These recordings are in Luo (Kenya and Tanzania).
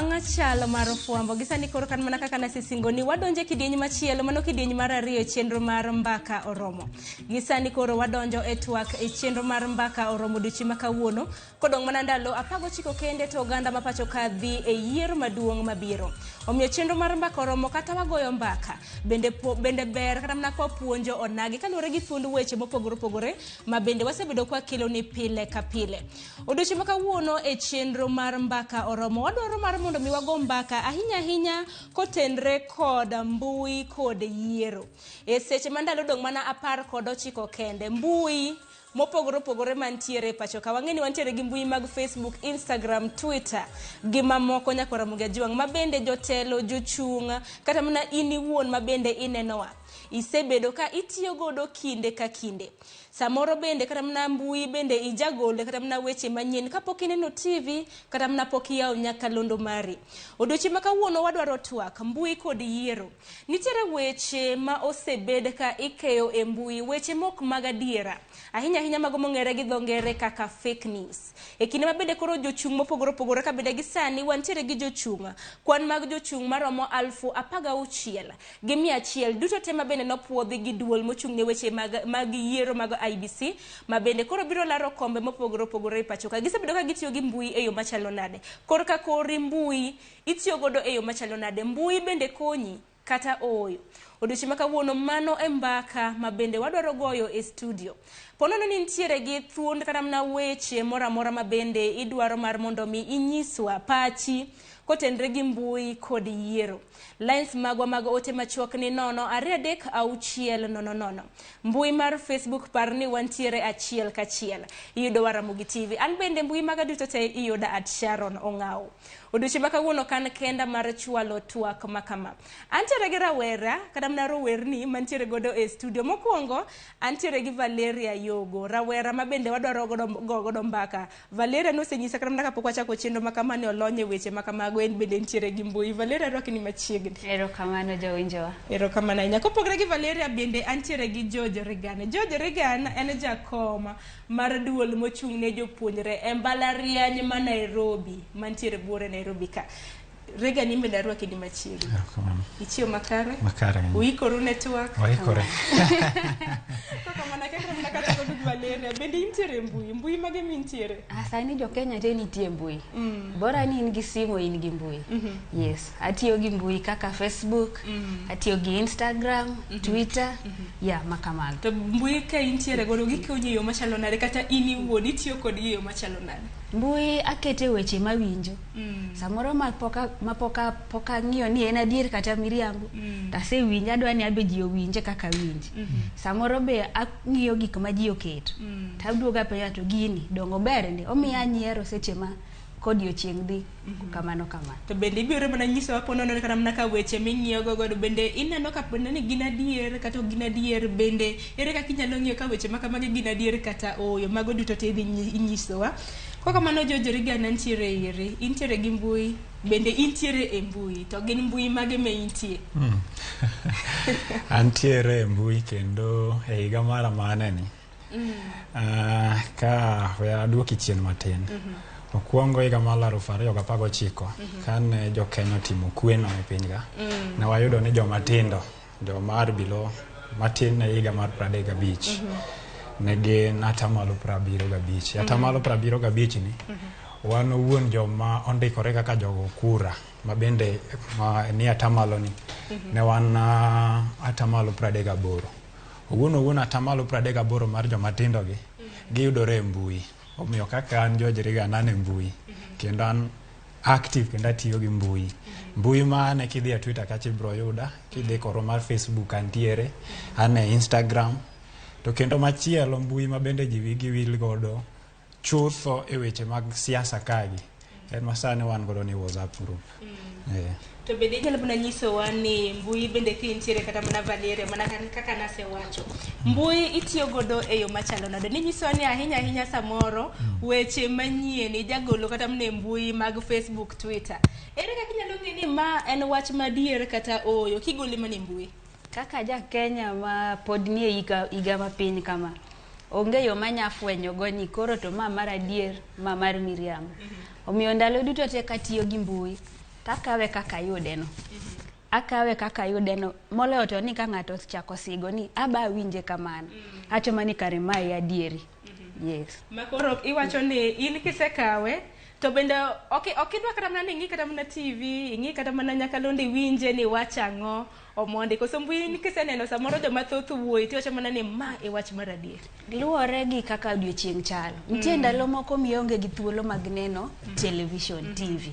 Bang' chal mar fwambo gi sani koro kan mana kaka nasesingo ni wadonjo e kidieny machielo, mano kidieny mar ariyo e chenro mar Mbaka Oromo. Gi sani koro wadonjo e twak e chenro mar Mbaka Oromo odiochieng' ma kawuono. Kodong' mana ndalo 19 kende to oganda ma pacho ka dhi e yiero maduong' mabiro. Omiyo chenro mar Mbaka Oromo kata wagoyo mbaka bende, bende ber kata mana kwapuonjo onagi kaluwore gi thuond weche mopogore opogore ma bende wasebedo kwakeloni pile ka pile. Odiochieng' ma kawuono e chenro mar Mbaka Oromo wadwaro mar mondo mi wago mbaka ahinya ahinya kotenre kod mbui kod yiero. E seche ma ndalo odong' mana 19 kende, mbui mopogore opogore mantiere e pacho ka. Wang'e ni wantiere gi mbui mag Facebook, Instagram, Twitter gi mamoko nyaka Ramogi Ajwang' ma bende jotelo, jochung' kata mana in iwuon ma bende inenowa. Isebedo ka itiyo godo kinde ka kinde. Samoro bende kata mana mbui bende ijagole kata mana weche manyien kapok ineno TV kata mana pok iyawo nyakalondo mari. Odiochieng' ma kawuono wadwaro twak mbui kod yiero. Nitiere weche ma osebed ka ikeyo e mbui, weche mok mag adiera. Ahinya ahinya mago mong'ere gi dho ngere kaka fake news. E kinde ma bende koro jochung' mopogore opogore ka bende gi sani wantiere gi jochung', kwan mag jochung' maromo 16,100 duto te ma bende nopuodhi gi duol mochung' ne weche mag, mag yiero mag IEBC ma bende koro biro laro kombe mopogore opogore e pacho ka. Gisebedo ka gitiyo gi mbui e yo machalo nade? Korka kori mbui itiyo godo e yo machalo nade? Mbui bende konyi kata ooyo? Odiochieng' ma kawuono mano e mbaka ma bende wadwaro goyo e studio. Ponono ni nitiere gi thuond kata mana weche moro amora ma bende idwaro mar mondo mi inyiswa pachi kotenre gi mbui kod yiero. Lines magwa mag ote machuok ni 0 2 3 6 0 0. Mbui mar Facebook par ni wantiere achiel kachiel. Iyudowa Ramogi TV. An bende mbui maga duto te iyuda at Sharon Ong'awo. Odiochieng' ma kawuono kan kenda mar chwalo twak ma kama. Antiere gi rawera kata mana rowerni mantiere godo e studio. Mokwongo antiere gi Valeria Yogo, rawera ma bende wadwaro godo go godo mbaka. Valeria nosenyisa kata mana kapok wachako chenro ma kama ni olony e weche ma kamago en bende entiere gi mbui. Valeria arwaki ni machiegni. Erokamano jawinjowa. Erokamano ahinya. Kopogore gi Valeria bende antiere gi George Regan. George Regan en jakom mar duol mochung' ne jopuonjre e mbalariany ma Nairobi mantiere buore Nairobi ka. Regan in bende arwaki ni machiegni. Erokamano. Ichiew makare? Makare. Uikoru ne twak? Waikore. Kokamano akekre mana kachako gi Valeria. Bende intiere e mbui? Mbui mage mintiere? Ah, sani jo Kenya te nitie e mbui. Bora ni in gi simu in gi mbui. Yes, atiyo gi mbui kaka Facebook, atiyo gi Instagram, Twitter, yeah, makamago. To mbui ka intiere godo gikonyi e yo machalo nade kata in iwuon itiyo kodgi e yo machalo nade? Mbui akete weche mawinjo. Samoro ma pok ang'iyo ni en adier kata miriambo, to asewinje adwa ni abe ji owinje kaka awinje. Samoro be ang'iyo gik ma ji oketo, to aduogo apenjo to gini donge ober ndi? Omiyo anyiero seche ma kodiochieng' dhi kamano kamano. To bende ibiro mana nyisowa ponono kata mana ka weche ming'iyo go godo bende ineno ka poni ni gin adier kata ok gin adier bende ere kaka inyalo ng'iyo ka weche ma kamagi gin adier kata ooyo mago duto te idhi inyisowa. Kokamano George Regan antiere iri, intiere gi mbui bende intiere e mbui to gin mbui mage ma intie? Antiere e mbui kendo e higa mara maneni ka we aduoki chien matin. Mokwongo higa mar 2019 kane jo Kenya otimo kweno e piny ka, ne wayudo ni joma tindo, joma are below matin ne higa mar 35 ne gin atamalo 75. Atamalo 75 ni wan owuon joma ondikore kaka jogo kura ma bende ma ni atamalo ni ne wan atamalo 38. Owuon owuon atamalo 38 mar joma tindo gi giyudore e mbui. Omiyo kaka an George Regan an e mbui kendo an active kendo atiyo gi mbui. Mbui ma ane kidhi e Twitter kacha ibiro yuda, kidhi koro mar Facebook antiere, an e Instagram. To kendo machielo mbui ma bende ji wigi wil godo chutho e weche mag siasa kagi en ma sani wan godo ni WhatsApp group. To bende inyalo mana nyisowa ni mbui bende ka intiere kata mana Valeria mana kaka nasewacho. Mbui itiyo godo e yo machalo nade? Ninyisowa ni ahinya ahinya samoro weche manyien ijagolo kata mana e mbui mag Facebook, Twitter. Ere kaka inyalo ng'e ni ma en wach madier kata ooyo kigole mana e mbui? Kaka ja Kenya ma pod nie higa mapiny kama, onge yo manya fwenyo go ni koro to ma mar adier, ma mar miriambo. Omiyo ndalo duto te katiyo gi mbui, Takawe kaka ayude no. Akawe kaka ayude no. Moloyo to ni ka ng'ato ochako sigo ni aba awinje kamano. Awacho mana ni kare mae e adieri. Yes. Ma koro iwacho ni in kisekawe to bende ok ok idwa kata mana ni ing'i kata mana TV, ing'i kata mana nyakalondo iwinje ni wach ang'o omondi. Koso mbui in kiseneno samoro joma thoth wuoyi tiwacho mana ni ma e wach mar adier. Luwore gi kaka odiochieng' chalo. Nitie ndalo moko mionge gi thuolo mag neno television, TV.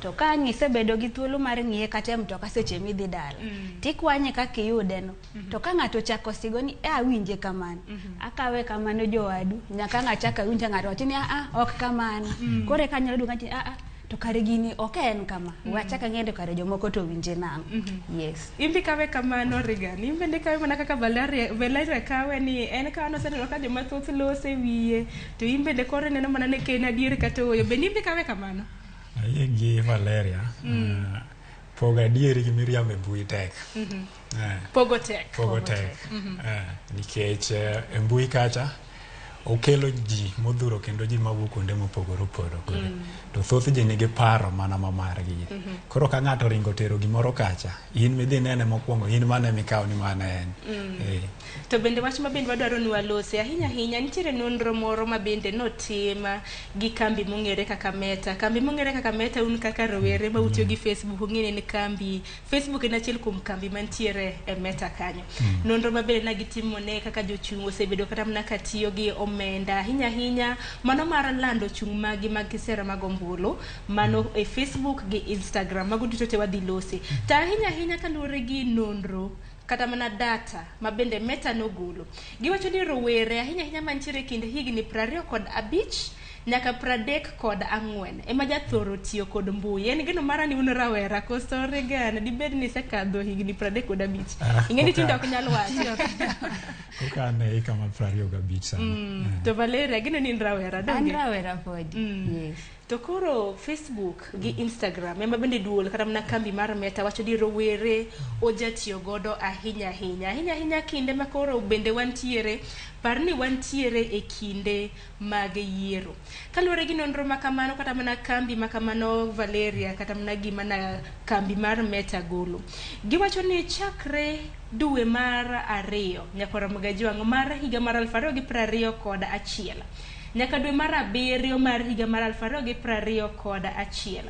To ka ang' isebedo gi thuolo mar ng'iye kata e mtoka seche midhi dala, tikwanye kaka iyude no. To ka ng'ato ochako sigo ni e awinje kamano, akawe kamano jowadu, nyaka ang' achak awinj ka ng'ato wacho ni aa ok kamano. Koro eka anyalo duogo awacho ni aa to kare gini ok en kama. We achak ang'e to kare jomoko to winje nang'o. Yes. In be ikawe kamano Regan, in bende ikawe mana kaka Valeria kawe ni en ka noseneno ka joma thoth lose wiye to in bende koro ineno mana ni ka en adier kata ooyo. Bende in be ikawe kamano? Ayie gi Valeria. Pogo adieri gi miriambo e mbui tek. Pogo tek. Pogo tek. Nikech e mbui kacha okelo ji modhuro kendo ji mawuok kuonde mopogore opogore. To thoth ji nigi paro mana ma margi. Koro ka ng'ato oringo tero gimoro kacha, in midhi nene mokwongo, in mane mikawo ni mano en. To bende wach ma bende wadwaro ni walose ahinya ahinya nitiere nonro moro ma bende notim gi kambi mong'ere kaka Meta. Kambi mong'ere kaka Meta un kaka rowere ma utiyo gi Facebook ung'e ni en kambi Facebook en achiel kuom kambi mantiere e Meta kanyo. Nonro ma bende ne gitimo ne kaka jochung' osebedo kata mana ka tiyo gi omenda ahinya ahinya mano mar lando chung' maggi mag kisera mag ombulu mano e Facebook gi Instagram mago duto te wadhi lose. To ahinya ahinya kaluwore gi nonro kata mana data ma bende Meta nogolo. Giwacho ni rowere ahinya ahinya mantiere e kind higni 25 nyaka 34 ema jathoro tiyo kod mbui. En geno mara ni un rawera koso Regan dibed ni isekadho higni 35. Ing'e ni tinde ok nyal wacho. Koka an e hika mar 25 sani. To Valeria geno ni in rawera An donge? rawera podi. Yes. To koro Facebook gi Instagram ema bende duol kata mana kambi mar Meta wacho ni rowere oja tiyo godo ahinya ahinya. Ahinya ahinya kinde ma koro bende wantiere, par ni wantiere e kinde mag yiero. Kaluwore gi nonro ma kamano kata mana kambi ma kamano Valeria kata mana gima na kambi mar Meta golo. Giwacho ni chakre dwe mar ariyo nyaka Ramogi Ajwang' mar higa mar 2021 nyaka dwe mar abiriyo mar higa mar 2021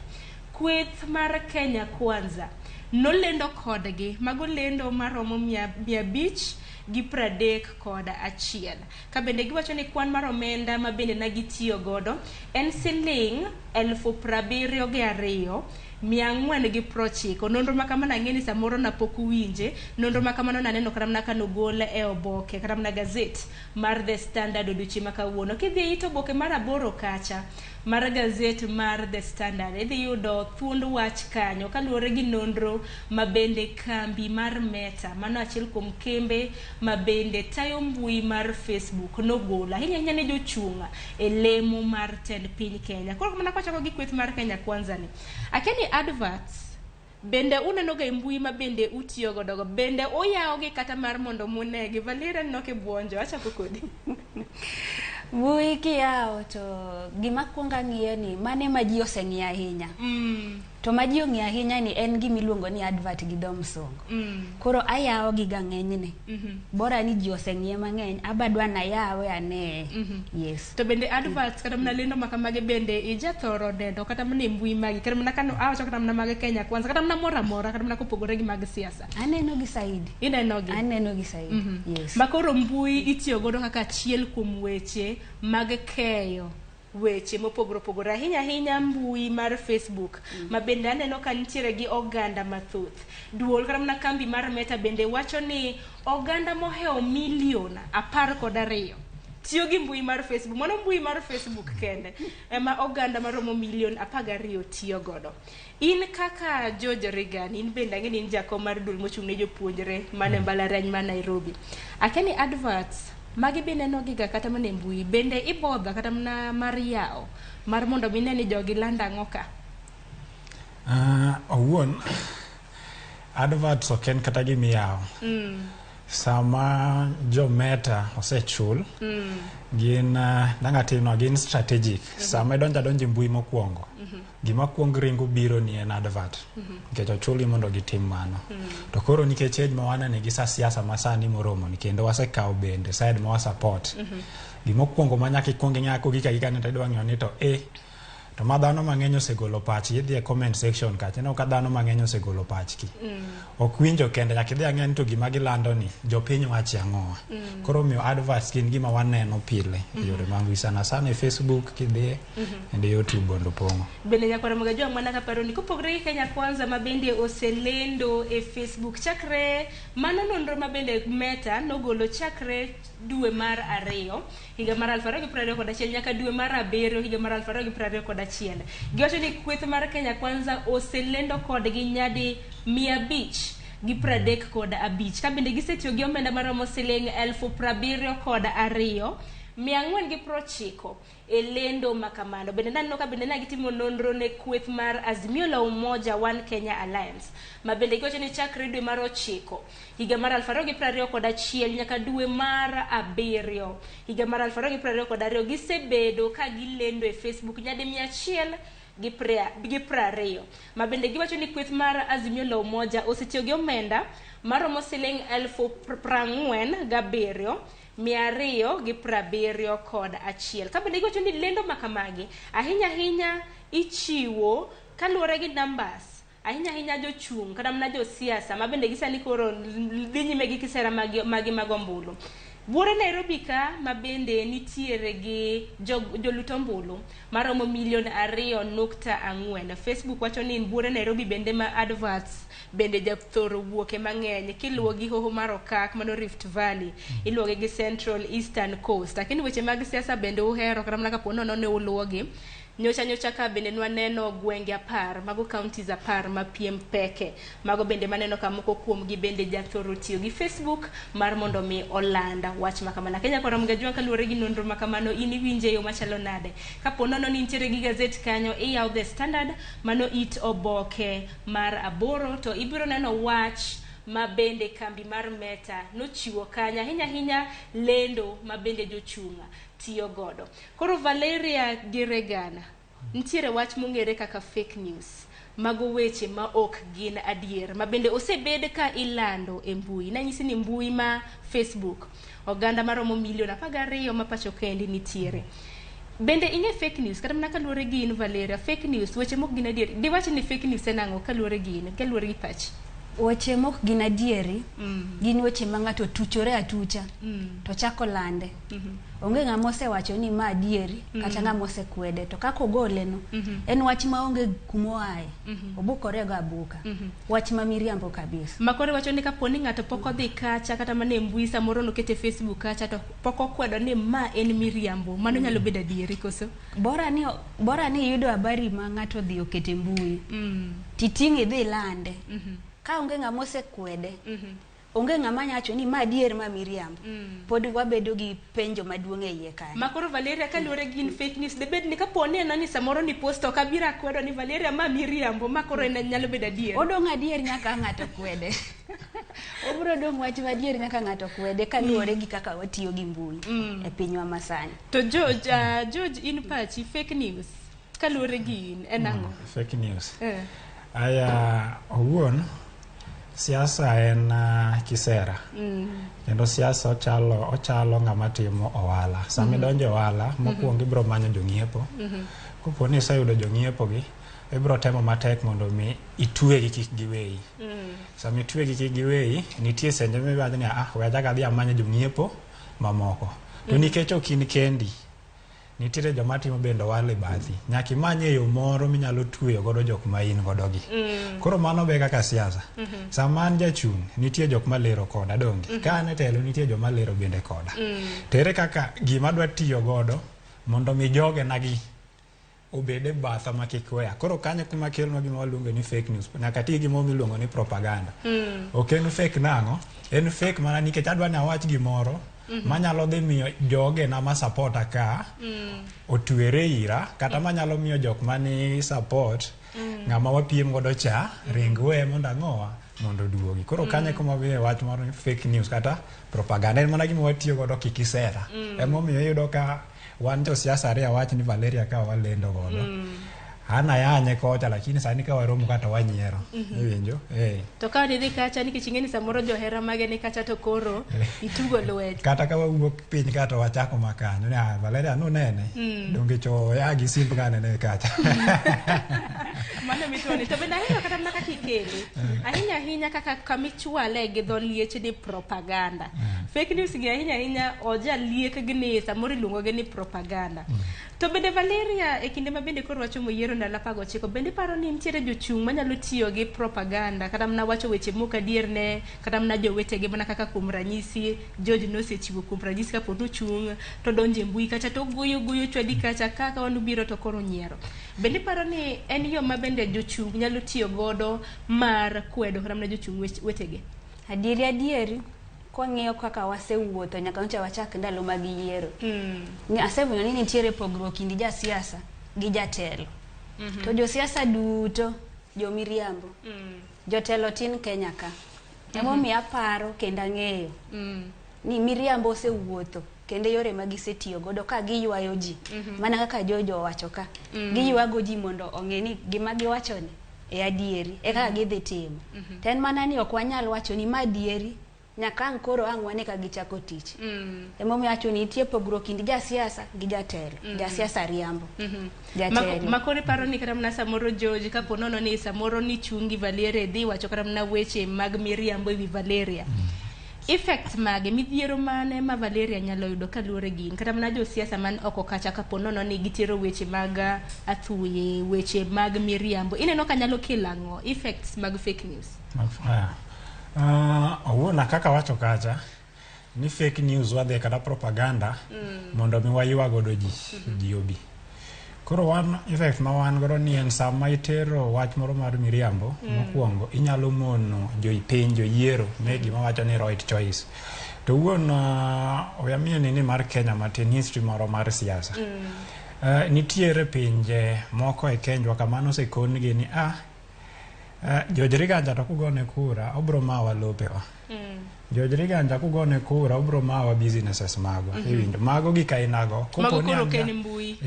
kweth mar Kenya Kwanza nolendo kodgi mago lendo maromo 531 ka bende giwacho ni kwan mar omenda ma bende ne gitiyo godo en siling 72,490. Nonro ma kamano ang'e ni samoro napok uwinje. Nonro ma kamano naneno kata mana kanogol e oboke kata mana gazet mar The Standard odiochieng' ma kawuono. Kidhi e it oboke mar 8 kacha mar gazet mar The Standard idhi yudo thuond wach kanyo kaluwore gi nonro ma bende kambi mar Meta mano achiel kuom kembe ma bende tayo mbui mar Facebook nogolo ahinya ahinya ne jochung' e lemo mar tend piny Kenya. Koro mana kwachako gi kweth mar Kenya Kwanza ni akia ni adverts bende uneno ga e mbui ma bende utiyo godo go bende uyawo gi kata mar mondo munegi. Valeria aneno kibuonjo achako kodi. Mbui kiyawo to gima kuongo ang'iyo ni mane ma ji oseng'iyo ahinya. To ma ji ong'iyo ahinya ni en gima iluongo ni advert gi dho msungu. Koro ayawo gi ga ng'enyne. Bora ni ji oseng'iye mang'eny, aba dwa nayawe aneye. Yes. To bende adverts kata mana lendo ma kamagi bende ijathoro neno kata mana e mbui magi kata mana kano awacho kata mana mag Kenya Kwanza kata mana moro amora kata mana kopogore gi mag siasa. Aneno gi saidi. Ineno gi? Aneno gi saidi. Yes. Ma koro mbui itiyo godo kaka achiel kuom weche mag keyo weche mopogore opogore ahinya ahinya mbui mar Facebook ma bende aneno ka nitiere gi oganda mathoth. Duol kata mana kambi mar Meta bende wacho ni oganda mohewo milion 12 tiyo gi mbui mar Facebook. Mano mbui mar Facebook kende ema oganda maromo milion 12 tiyo godo. In kaka George Reagan, in bende ang'e ni in jakom mar duol mochung' ne jopuonjre man e mbalariany ma Nairobi. Akia ni adverts magi be ineno giga kata mana e mbui bende ibodha kata mana mar yawo mar mondo mine ni jogi lando ang'o ka? Owuon adverts ok en kata gima iyawo. Sama jo Meta osechul, gin dang' atimno, gin strategic. Sama idonjo adonja e mbui mokwongo, gima kuong ringo biro ni en advert. Nikech ochulgi mondo gitim mano. To koro nikech age ma wanene gi sa siasa ma sani moromo ni kendo wasekawo bende side ma wa support. Gimokwongo ma nyaka ikuong ing'e kogik agika ni to idwa ng'iyo ni to to ma dhano mang'eny osegolo pachgi, idhi e comment section kacha, ineno ka dhano mang'eny osegolo pachgi. Ok winjo kende, nyaka idhi ang'e ni to gima gilando ni, jopiny wacho ang'owa. Koro omiyo adverts gin gima waneno pile e yore mag mbui, sana sana e Facebook kidhiye, kendo YouTube bondo pong'o. Bende nyakwara Magajuang' mana kaparo ni kopogore gi Kenya Kwanza ma bende oselendo e Facebook chakre mano nonro ma bende Meta nogolo chakre dwe mar 2 higa mar 2021 nyaka dwe mar 7 higa mar 2021. Giwacho ni kweth mar Kenya Kwanza oselendo kodgi nyadi 535 ka bende gisetiyo gi omenda maromo siling 72,490 e lendo makamano. Bende naneno ka bende ne gitimo nonro ne kweth mar Azimio la Umoja One Kenya Alliance ma bende giwacho ni chakre dwe mar 9 higa mar 2021 nyaka dwe mar 7 higa mar 2022 gisebedo ka gilendo e Facebook nyadi 120 ma bende giwacho ni kweth mar Azimio la Umoja osetiyo gi omenda maromo siling 47,271. Ka bende giwacho ni lendo makamagi ahinya ahinya ichiwo kaluwore gi numbers, ahinya ahinya jochung' kata mana josiasa ma bende gisani koro dhi nyime gi kisera magi mag ombulu. Buore Nairobi ka ma bende nitiere gi jolut ombulu maromo milion 2.4. Facebook wacho ni buore Nairobi bende ma adverts bende jathoro wuoke mang'eny kiluwo gi hoho mar Okak mano Rift Valley, iluwogi gi Central Eastern Coast. Lakini weche mag siasa bende uhero kata mana kapo nono ne uluwogi. Nyocha nyocha ka bende nwaneno gwenge 10 mago counties 10 ma piem peke mago bende maneno ka moko kuomgi bende jathoro tiyo gi Facebook mar mondo mi oland wach makamano. Kenya kora Mgajwa, kaluwore gi nonro makamano in iwinje e yo machalo nade? Kapo nono ni nitiere gi gazet kanyo, iyawo The Standard mano it oboke mar 8 to ibiro neno wach ma bende kambi mar Meta nochiwo kanyo, ahinya ahinya lendo ma bende jochung' tiyo godo. Koro Valeria gi Regana, nitiere wach mong'ere kaka fake news, mago weche ma ok gin adier ma bende osebed ka ilando e mbui. Nanyisi ni mbui ma Facebook oganda maromo milion 12 ma pacho kendi nitiere. Bende ing'e fake news kata mana kaluwore gi in Valeria, fake news weche mok gin adier. Diwach ni fake news en ang'o kaluwore gi in, kaluwore gi pachi? Weche mok gin adieri gin weche ma ng'ato tuchore atucha to chako lande. Onge ng'ama osewacho ni ma adieri kata ng'ama osekwede, to kaka ogole no en wach maonge kumoaye, obukore go abuka, wach ma miriambo kabisa. Makoro wacho ni kapo ni ng'ato pok odhi kacha kata mana e mbui samoro nokete Facebook kacha to pok okwedo ni ma en miriambo, mano nyalo bedo adieri koso? Bora ni iyudo habari ma ng'ato odhi okete mbui titing' idhi ilande ka onge ng'ama osekwede, onge ng'ama nyawacho ni ma adier ma miriambo, pod wabedo gi penjo maduong' e iye kanyo. Makoro Valeria, kaluwore gi in fake news debed ni kapo ni en ni samoro ni post ok abiro akwedo ni Valeria ma miriambo, ma koro en nyalo bedo adier? Odong' adier nyaka ng'ato kwede. Obiro dong' wach madier nyaka ng'ato kwede kaluwore gi kaka watiyo gi mbui e pinywa masani. To George, George, in pachi fake news kaluwore gi in en ang'o? Fake news. Eh. Aya, owuon siasa en kisera. Kendo siasa ochalo ng'ama timo ohala. Sama idonjo e ohala, mokwongo ibiro manyo jong'iepo. Kopo ni iseyudo jong'iepo gi, ibiro temo matek mondo mi itwegi kik giweyi. Sama itwegi kik giweyi, nitie seche miwacho ni ah, we achak adhi amany jong'iepo mamoko. To nikech ok in kendi, nitiere joma timo bende ohala e bathi. Nyaka imany e yo moro minyalo tweyo godo jok ma in godo gi. Koro mano be kaka siasa. Sama an jachung', nitie jok malero koda donge. Ka an e telo, nitie joma lero bende koda. To ere kaka gima adwa tiyo godo mondo mi jogena gi obed e batha ma kik weya. Koro kanyo kuma kelonwa gima waluongo ni fake news. Nyaka ti gi gimoro miluongo ni propaganda. Ok en fake nang'o? En fake mana nikech adwa ni awach gimoro manyalo dhi miyo jogena ma supporta ka otwere ira, kata manyalo miyo jok mani support. Ng'ama wapiem godo cha ring we mondo ang'owa mondo oduogi. Koro kanyo e kuma wiye wach mar fake news kata propaganda en mana gima watiyo godo kikisera. Emomiyo iyudo ka wan josiasa ariyo awach ni Valeria ka walendo godo. An ayanye kocha lakini sani ka waromo kata wanyiero. Iwinjo? Eh. To ka nidhi kacha nikech ing'e ni samoro johera mage ni kacha to koro itugo lwet. Kata ka wawuok piny ka to wachako makanyo ni ah, Valeria nunene. Donge cho ya gi simb ng'ane ne kacha. Mano mitoni. To bende ahero kata mana kaka ikele. Ahinya ahinya kaka kamichwale gi dho liech ni propaganda. Fake news gi ahinya ahinya oja liek gi ni samoro iluongo gi ni propaganda. To bende Valeria e kinde ma bende koro wachomo yiero ndalo 19 bende iparo ni nitiere jochung' manyalo tiyo gi propaganda kata mana wacho weche mok adier ne kata mana jowetegi mana kaka kuom ranyisi George nosechiwo kuom ranyisi kapo ni ochung' to donjo e mbui kacha to goyo goyo chwadi kacha kaka wan ubiro to koro nyiero. Bende iparo ni en yo ma bende jochung' nyalo tiyo godo mar kwedo kata mana jochung' wetegi? Adieri adieri, kwang'iyo kaka wasewuotho nyaka nyocha wachak ndalo mag yiero. Asefwenyo ni nitiere pogruok kind jasiasa gi jatelo. To josiasa duto jomiriambo. Jotelo tin Kenya ka. Emomiyo aparo kendo ang'eyo ni miriambo osewuotho kendo yore ma gisetiyo godo ka giywayo ji. Mana kaka George owacho ka. Giywago ji mondo ong'e ni gima giwacho ni e adieri e kaka gidhi timo. To en mana ni ok wanyal wacho ni ma adieri nyaka ang' koro ang' wane ka gichako tich. Emomiyo awacho ni nitie pogruok kind jasiasa gi jatelo. Jasiasa riambo. Jatelo. Makoro iparo ni kata mana samoro George kapo nono ni samoro ni chung' gi Valeria idhi wacho kata mana weche mag miriambo ewi Valeria. Effects mage midhiero mane ma Valeria nyalo yudo kaluwore gi in kata mana josiasa man oko kacha kapo nono ni gitero weche mag athuye weche mag miriambo ineno ka nyalo kelo ang'o effects mag fake news? Owuona kaka wacho kacha ni fake news wadhi kata propaganda mondo mi waywa godo ji ji obi. Koro wan effect ma wan godo ni en sama itero wach moro mar miriambo mokwongo inyalo mono jopiny joyiero make gima wacho ni right choice. To wuon we amiyo nini mar Kenya matin history moro mar siasa. Nitiere pinje moko e Kenjwa kama nosekon gi ni George Riganja to kugone kura obro mawa lopewa. George Riganja kugone kura obro mawa businesses magwa. Iwinjo mago gik ainago. Mago koro ok en mbui.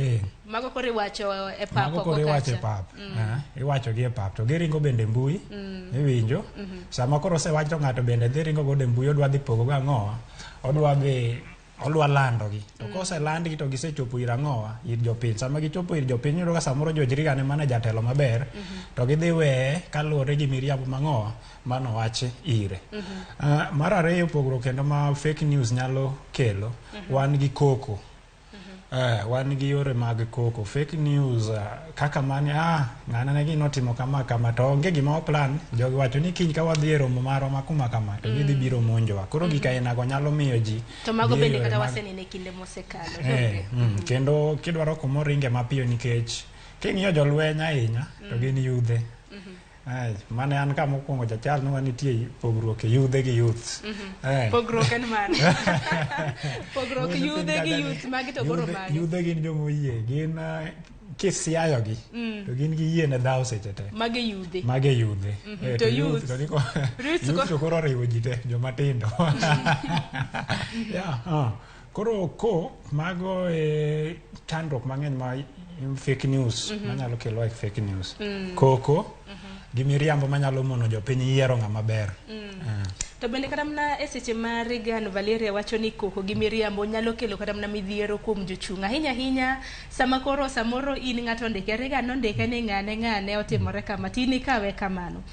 Mago koro iwacho e pap Mago koro iwacho e pap. Iwacho gi e pap to giringo bende mbui. Iwinjo. Sama koro osewach to ng'ato bende dhi ringo godo e mbui odwa dhi pogo go ang'owa. Odwa dhi odwa landogi. To koselandgi to gisechopo ir ang'owa ir jopiny. Sama gichopo ir jopiny iyudo ka samoro George Rigane mana jatelo maber to gidhi weye kaluwore gi miriambo mang'owa manowachi ire. Mar ariyo pogruok kendo ma fake news nyalo kelo wan gi koko. Wan gi yore mag koko. Fake news kaka mane ng'ane ne gino otimo kama kama to onge gima oplan. Jogi wacho ni kiny ka wadhi e romo marwa ma kuma kama to gidhi biro monjowa. Koro gik ainago nyalo miyo ji To mago bende kata waseneno e kinde mosekalo. Kendo kidwaro kumoringe mapiyo nikech king'iyo jolweny ahinya to gin yudhe. Mane an ka mokwongo jachal ni wanitie pogruok e yudhe gi youth. Pogruok en mane? Pogruok yudhe gi youth magi to koro mage? Yudhe gin joma oyie, gin kisiayogi to gin gi yie ne dhawo seche te. Mage yudhe. Mage yudhe. To youth youth to koro oriwo ji te, joma tindo. Koro ko mago e chandruok mang'eny ma fake news manyalo kelo e fake news. Koko gi miriambo manyalo mono jopiny yiero ng'ama ber. To bende kata mana e seche ma Reagan Valeria wacho ni koko gi miriambo nyalo kelo kata mana midhiero kuom jochung'. Ahinya ahinya sama koro samoro in ng'ato ondike, Reagan nondike ni ng'ane ng'ane otimore kama, to in ikawe kamano.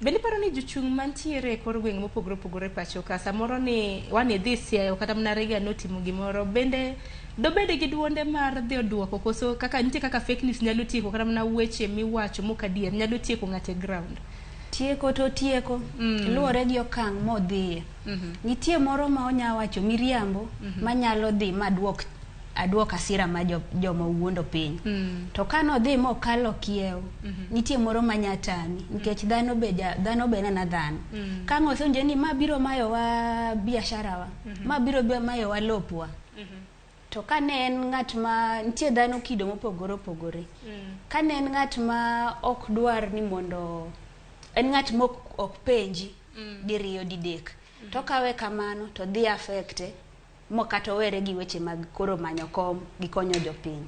Bende iparo ni jochung' mantiere e kor gweng' mopogore opogore pacho ka samoro ni wan idhi Siaya kata mana Reagan notimo gimoro bende dobed gi duonde mar dhi oduoko koso kaka nitie kaka fake news nyalo tieko kata mana weche miwacho mok adier nyalo tieko ng'ato e ground. Tieko to tieko luwore gi okang' modhiye. Nitie moro ma onya wacho miriambo manyalo dhi maduok aduok hasira ma joma owuondo piny. To kanodhi mokalo kiewo, nitie moro manya tami nikech dhano be dhano be nena dhano. Ka ang' osewinjo ni ma biro mayowa biashara wa, ma biro mayowa lopwa. To ka ne en ng'at ma nitie dhano kido mopogore opogore. Ka ne en ng'at ma ok dwar ni mondo en ng'at ma ok penji diriyo didek. To kawe kamano to dhi affect mo kata owere gi weche mag koro manyo kom gi konyo jopiny.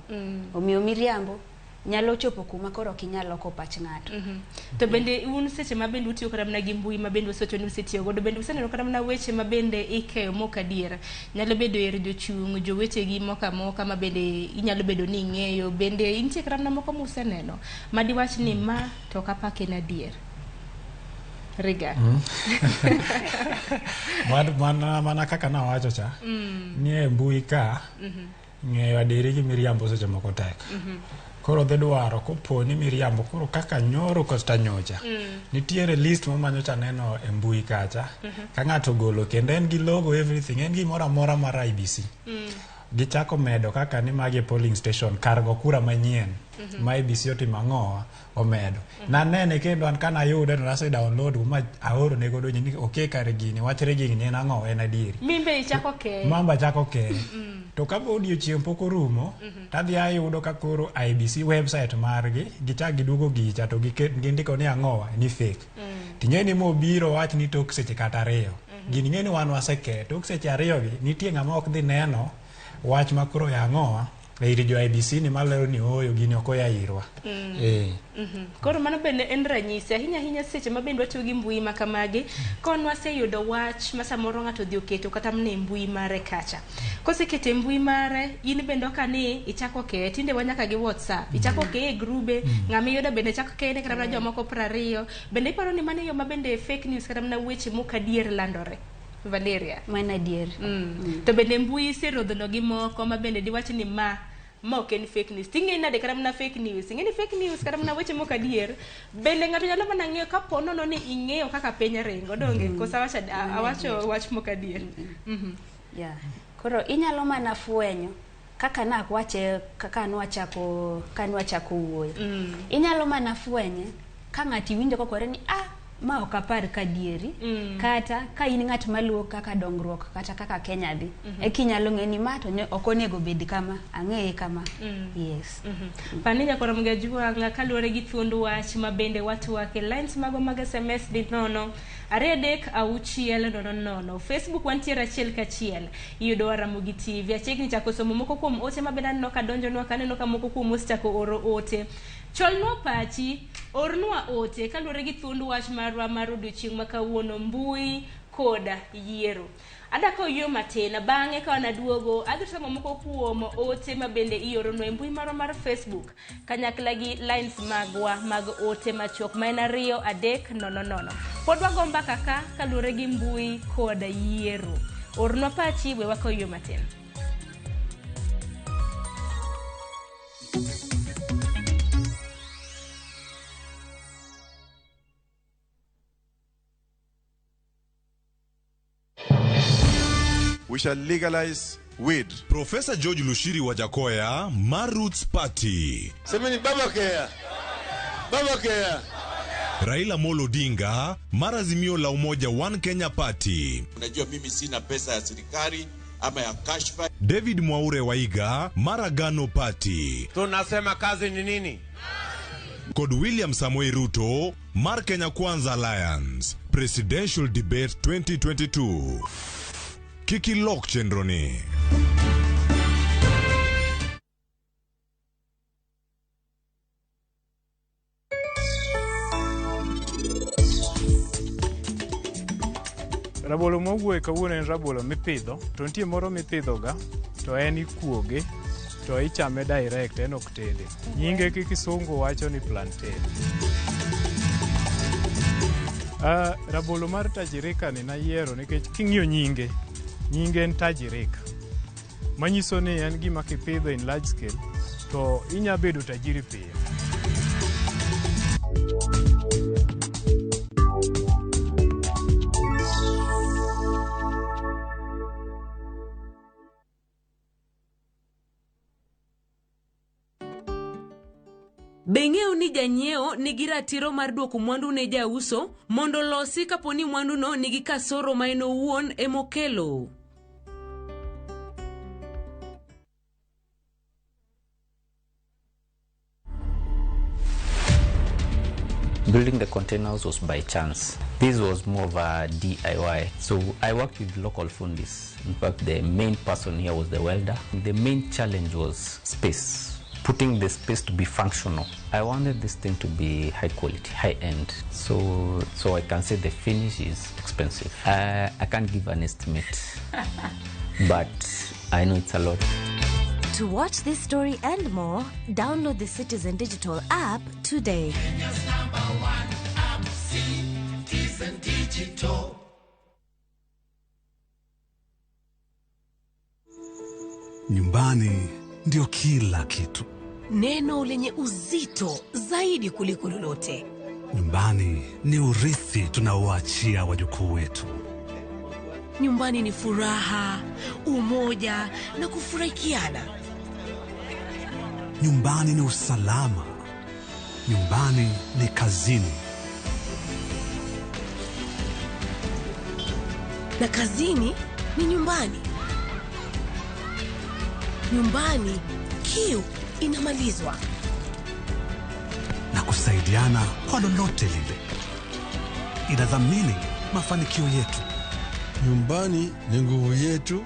Omiyo miriambo nyalo chopo kuma koro ok inyal loko pach ng'ato. To bende un seche ma bende utiyo kata mana gi mbui ma bende usewacho ni usetiyo godo, bende useneno kata mana weche ma bende ikeyo mok adier? Nyalo bedo er jochung' jowetegi moko amoka ma bende inyalo bedo ni ing'eyo, bende nitie kata mana moko museneno ma diwach ni ma to ok apak en adier? Riga. Mana kaka nawacho cha, ni e mbui ka, ng'eyo adieri gi miriambo seche moko tek. Koro dhi dwaro kopo ni miriambo, koro kaka nyoro kata nyocha, nitiere list ma manyocha neno e mbui kacha, ka ng'ato ogolo kendo en gi logo everything, en gimoro amora mar IEBC. Gichako medo kaka ni magi e polling station kar go kura manyien ma IEBC otimo ang'o omedo. Nanene kendo an kanayude to nase download ma aoro ne godo ni okay kare gini wachre gini en ang'o en adieri. Mimbe ichako keye. Mamba chako keye. To ka odiochieng' pok orumo, tadhi ayudo ka koro IEBC website margi gichak giduogo gicha to gindiko ni ang'owa ni fake. Ting'e ni mobiro wach ni tok seche kata ariyo. Gini ng'e ni wan waseke tok seche ariyo gi nitie ng'ama ok dhi neno wach ma koro ya ang'owa ir jo IEBC ni malero ni ooyo gini ok oya irwa. Koro mano bende en ranyisi ahinya ahinya seche ma bende watiyo gi mbui ma kamagi kon waseyudo wach ma samoro ng'ato odhi oketo kata mana e mbui mare kacha. Koseketo e mbui mare, in bende ok ni ichako keye, tinde wa nyaka gi WhatsApp, ichako keye e grube, ng'ama iyudo bende chako keye ne kata mana jomoko 20. Bende iparo ni mano e yo ma bende fake news kata mana weche mok adier landore? Valeria. Mano adier. To bende mbui iserodhono gi moko ma bende diwach ni ma ok en fake news. Ting'e nade kata mana fake news? Ing'e ni fake news kata mana weche mok adier, bende ng'ato nyalo mana ng'eyo kapo nono ni ing'eyo kaka piny ringo, donge? Koso awacho wach mok adier? Yeah. Koro inyalo mana fwenyo kaka nakwache kaka nwachako wuoyo. Inyalo mana fwenye ka ng'ati winjo kokore ni ma ok apar ka adieri, kata ka in ng'at maluwo kaka dongruok kata kaka Kenya dhi, eka inyalo ng'e ni ma to ok onego bed kama, ang'eye kama. Yes. Pani nyakoro Mgajwang'a kaluwore gi thuond wach ma bende watwake lines magwa mag SMS di 0 2 3 6 0 0. Facebook wantiere 1 ka 1. Iyudo Ramogi TV. Achiegni chako somo moko kuom ote ma bende aneno ka donjonwa, kaneno ka moko kuom osechako oro ote. Cholnwa pachi, ornwa ote kaluwore gi thuond wach marwa mar odiochieng' ma kawuono, mbui koda yiero. Adaka oyueyo matin, bang'e ka wanaduogo adhi somo moko kuom ote ma bende ioronwa e mbui marwa mar Facebook kanyakla gi lines magwa mag ote machuok ma en 2 3 0 0. Pod wago mbaka ka kaluwore gi mbui koda yiero. Ornwa pachi, we wakaw oyueyo matin. We shall legalize weed. Professor George Lushiri Wajakoya, mar Roots Party. Semeni baba kea. Baba kea. Raila Amolo Odinga, mar Azimio la Umoja One Kenya Party. Unajua mimi sina pesa ya serikali ama ya kashfa. David Mwaure Waiga, mar Agano Party. Tunasema kazi ni nini? Kod William Samoei Ruto, mar Kenya Kwanza Alliance. Presidential Debate 2022. Kiki lok chenro ni. Rabolo mowuoye kawuono en rabolo mipidho, to nitie moro mipidhoga to en ikuoge to ichame direct, en ok tede. Nyinge gi kisungu wacho ni plantain. Rabolo mar Tajirika ni nayiero nikech king'iyo nyinge, nyinge en Tajirika. Manyiso ni en gima kipidho in large scale to inya bedo tajiri piyo. Be ing'eyo ni janyiewo nigi ratiro mar duoko mwandu ne jauso mondo olosi kapo ni mwanduno nigi kasoro ma en owuon emokelo? Building the containers was by chance. This was more of a DIY. So I worked with local fundis. In fact, the main person here was the welder. The main challenge was space, putting the space to be functional. I wanted this thing to be high quality, high end. So I can say the finish is expensive. I can't give an estimate, but I know it's a lot. To watch this story and more, download the Citizen Digital app today. Kenya's number one app, Citizen Digital. Nyumbani ndio kila kitu. Neno lenye uzito zaidi kuliko lolote. Nyumbani ni urithi tunaoachia wajukuu wetu. Nyumbani ni furaha, umoja na kufurahikiana. Nyumbani ni usalama. Nyumbani ni kazini. Na kazini ni nyumbani. Nyumbani kiu inamalizwa. Na kusaidiana kwa lolote lile. Inadhamini mafanikio yetu. Nyumbani ni nguvu yetu,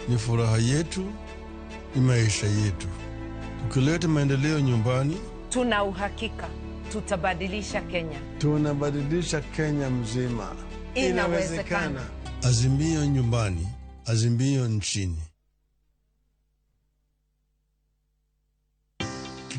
ni furaha yetu, ni maisha yetu. Tukileta maendeleo nyumbani, tuna uhakika tutabadilisha Kenya. Tunabadilisha Kenya mzima. Inawezekana. Azimio nyumbani, azimio nchini.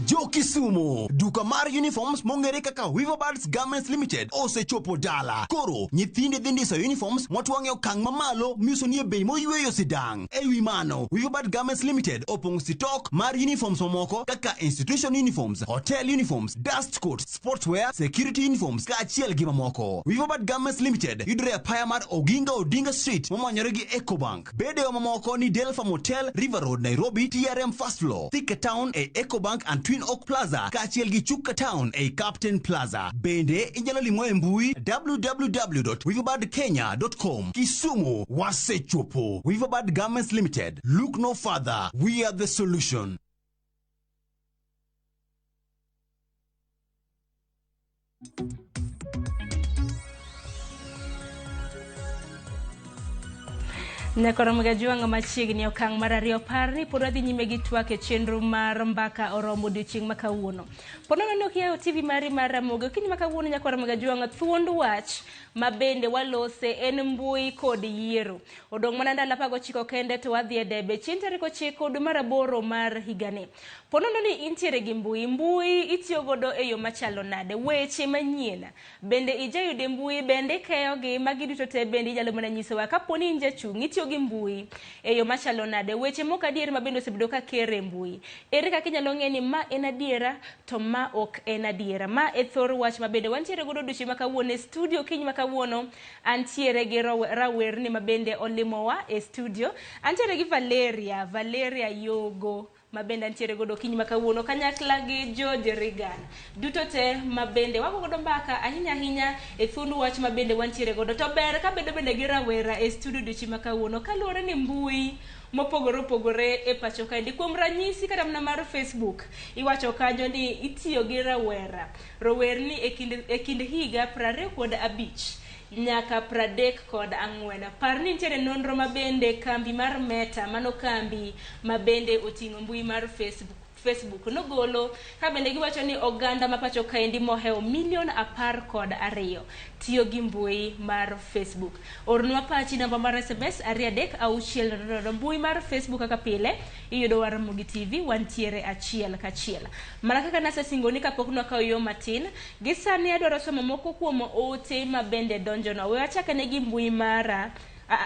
Jo Kisumu, duka mar uniforms mong'ere kaka Weaverbirds Garments Limited osechopo dala. Koro nyithinde dhi ndiso uniforms mwatwang'e okang' mamalo miuso nie bei moyweyo sidang'. E wi mano, Weaverbird Garments Limited opong'o sitok mar uniforms mamoko kaka institution uniforms, hotel uniforms, dust coat, sportswear, security uniforms kaachiel gi mamoko. Weaverbird Garments Limited yudore e apaya mar Oginga Odinga Street momanyore gi Ecobank. Bedewa mamoko ni Delfa Motel, River Road, Nairobi, TRM First Floor, Thika Town e Ecobank and Twin Oak Plaza kaachiel gi Chuka Town e Captain Plaza. Bende inyalo limo e mbui www.weaverbirdkenya.com. Kisumu wasechopo. Weaverbird Garments Limited. Look no further. We are the solution. Nyakoro Juanga machiegni okang' mar ariyo par ni pod wadhi nyime gi twak e chenro mar Mbaka Oromo odiochieng' ma kawuono. Po nono ni ok iyawo TV mari mar Ramogi okinyi ma kawuono Nyakwar Juanga thuond wach ma bende walose en mbui kod yiero. Odong' mana ndalo 19 kende to wadhi e debe chieng' tarik 9 dwe mar 8 mar higani. Po nono ni intiere gi mbui, mbui itiyo godo e yo machalo nade, weche manyien bende ijayudo e mbui, bende ikeyogi, magi duto te bende inyalo mana nyisowa kapo ni in jachung' itiyo gi mbui e yo machalo nade, weche mok adier ma bende osebedo ka kere e mbui, ere kaka inyalo ng'e ni ma en adiera to ma ok en adiera. Ma e thor wach ma bende wantiere godo odiochieng' ma kawuono e studio. Kiny ma kawuono antiere gi rawerni ma bende olimowa e studio, antiere gi Valeria Yogo ma bende antiere godo kiny ma kawuono kanyakla gi George Reagan. Duto te ma bende wago godo mbaka ahinya ahinya e thuond wach ma bende wantiere godo. To ber ka bedo bende gi rawera e studio odiochieng' ma kawuono kaluwore ni mbui mopogore opogore e pacho kaendi. Kuom ranyisi kata mana mar Facebook iwacho kanyo ni itiyo gi rawera, rowerni e kind higa 25 nyaka 34. Par ni nitiere nonro ma bende kambi mar Meta, mano kambi ma bende oting'o mbui mar Facebook nogolo ka bende giwacho ni oganda ma pacho kaendi mohewo milion 12 tiyo gi mbui mar Facebook. Ornwa pachi namba mar SMS 23600. Mbui mar Facebook kaka pile iyudo wa Ramogi TV wantiere achiel kachiel. Mana kaka nasesingoni kapok nwakawo yo matin, gi sani adwaro somo moko kuom ote ma bende donjonwa. We wachak ane gi mbui mara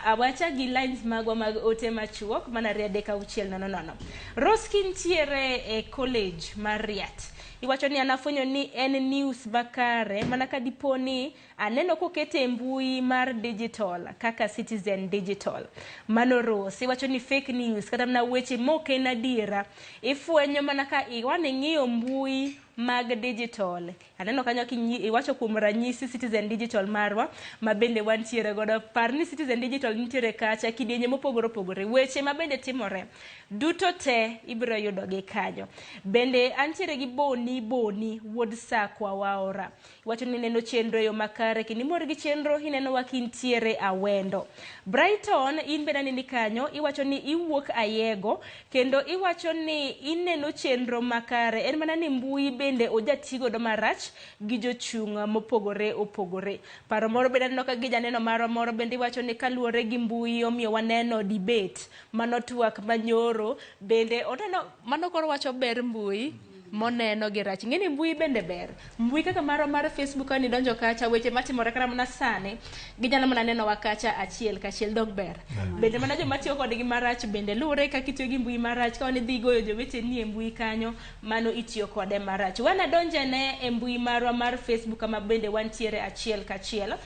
awacha gi lines magwa mag ote machuok mana 23600. Rose kintiere e college mar Riat, iwacho ni anafwenyo ni en news makare mana ka dipo ni aneno kokete e mbui mar digital kaka Citizen Digital. Mano Rose iwacho ni fake news kata mana weche mok en adiera ifwenyo mana ka iwane ng'iyo mbui mag digital. Aneno kanyo iwacho kuom ranyisi Citizen Digital marwa ma bende wantiere godo. Par ni Citizen Digital nitiere kacha kidienje mopogore opogore. Weche ma bende timore duto te ibiro yudo gi kanyo. Bende antiere gi Boni Boni wuod Sakwa Waora. Iwacho ni ineno chenro e yo makare kendo imor gi chenro ineno wa kintiere Awendo. Brighton in bende aneni kanyo iwacho ni iwuok Ayego kendo iwacho ni ineno chenro makare en mana ni mbui bende ojati godo marach gi jochung' mopogore opogore. Paro moro bende aneno ka gi janeno marwa moro bende iwacho ni kaluwore gi mbui omiyo waneno debate mano twak manyoro bende oneno mano koro wacho ber mbui moneno gi rach. Ing'e ni mbui bende ber. Mbui kaka marwa mar Facebook ka nidonjo kacha weche matimore kata mana sani ginyalo mana nenowa kacha achiel kachiel dong ber. Bende mana joma tiyo kodgi marach bende luwore kaka itiyo gi mbui marach ka idhi goyo joweteni e mbui kanyo mano itiyo kode marach. Wana donjene e mbui marwa mar Facebook kama bende wantiere achiel kachiel.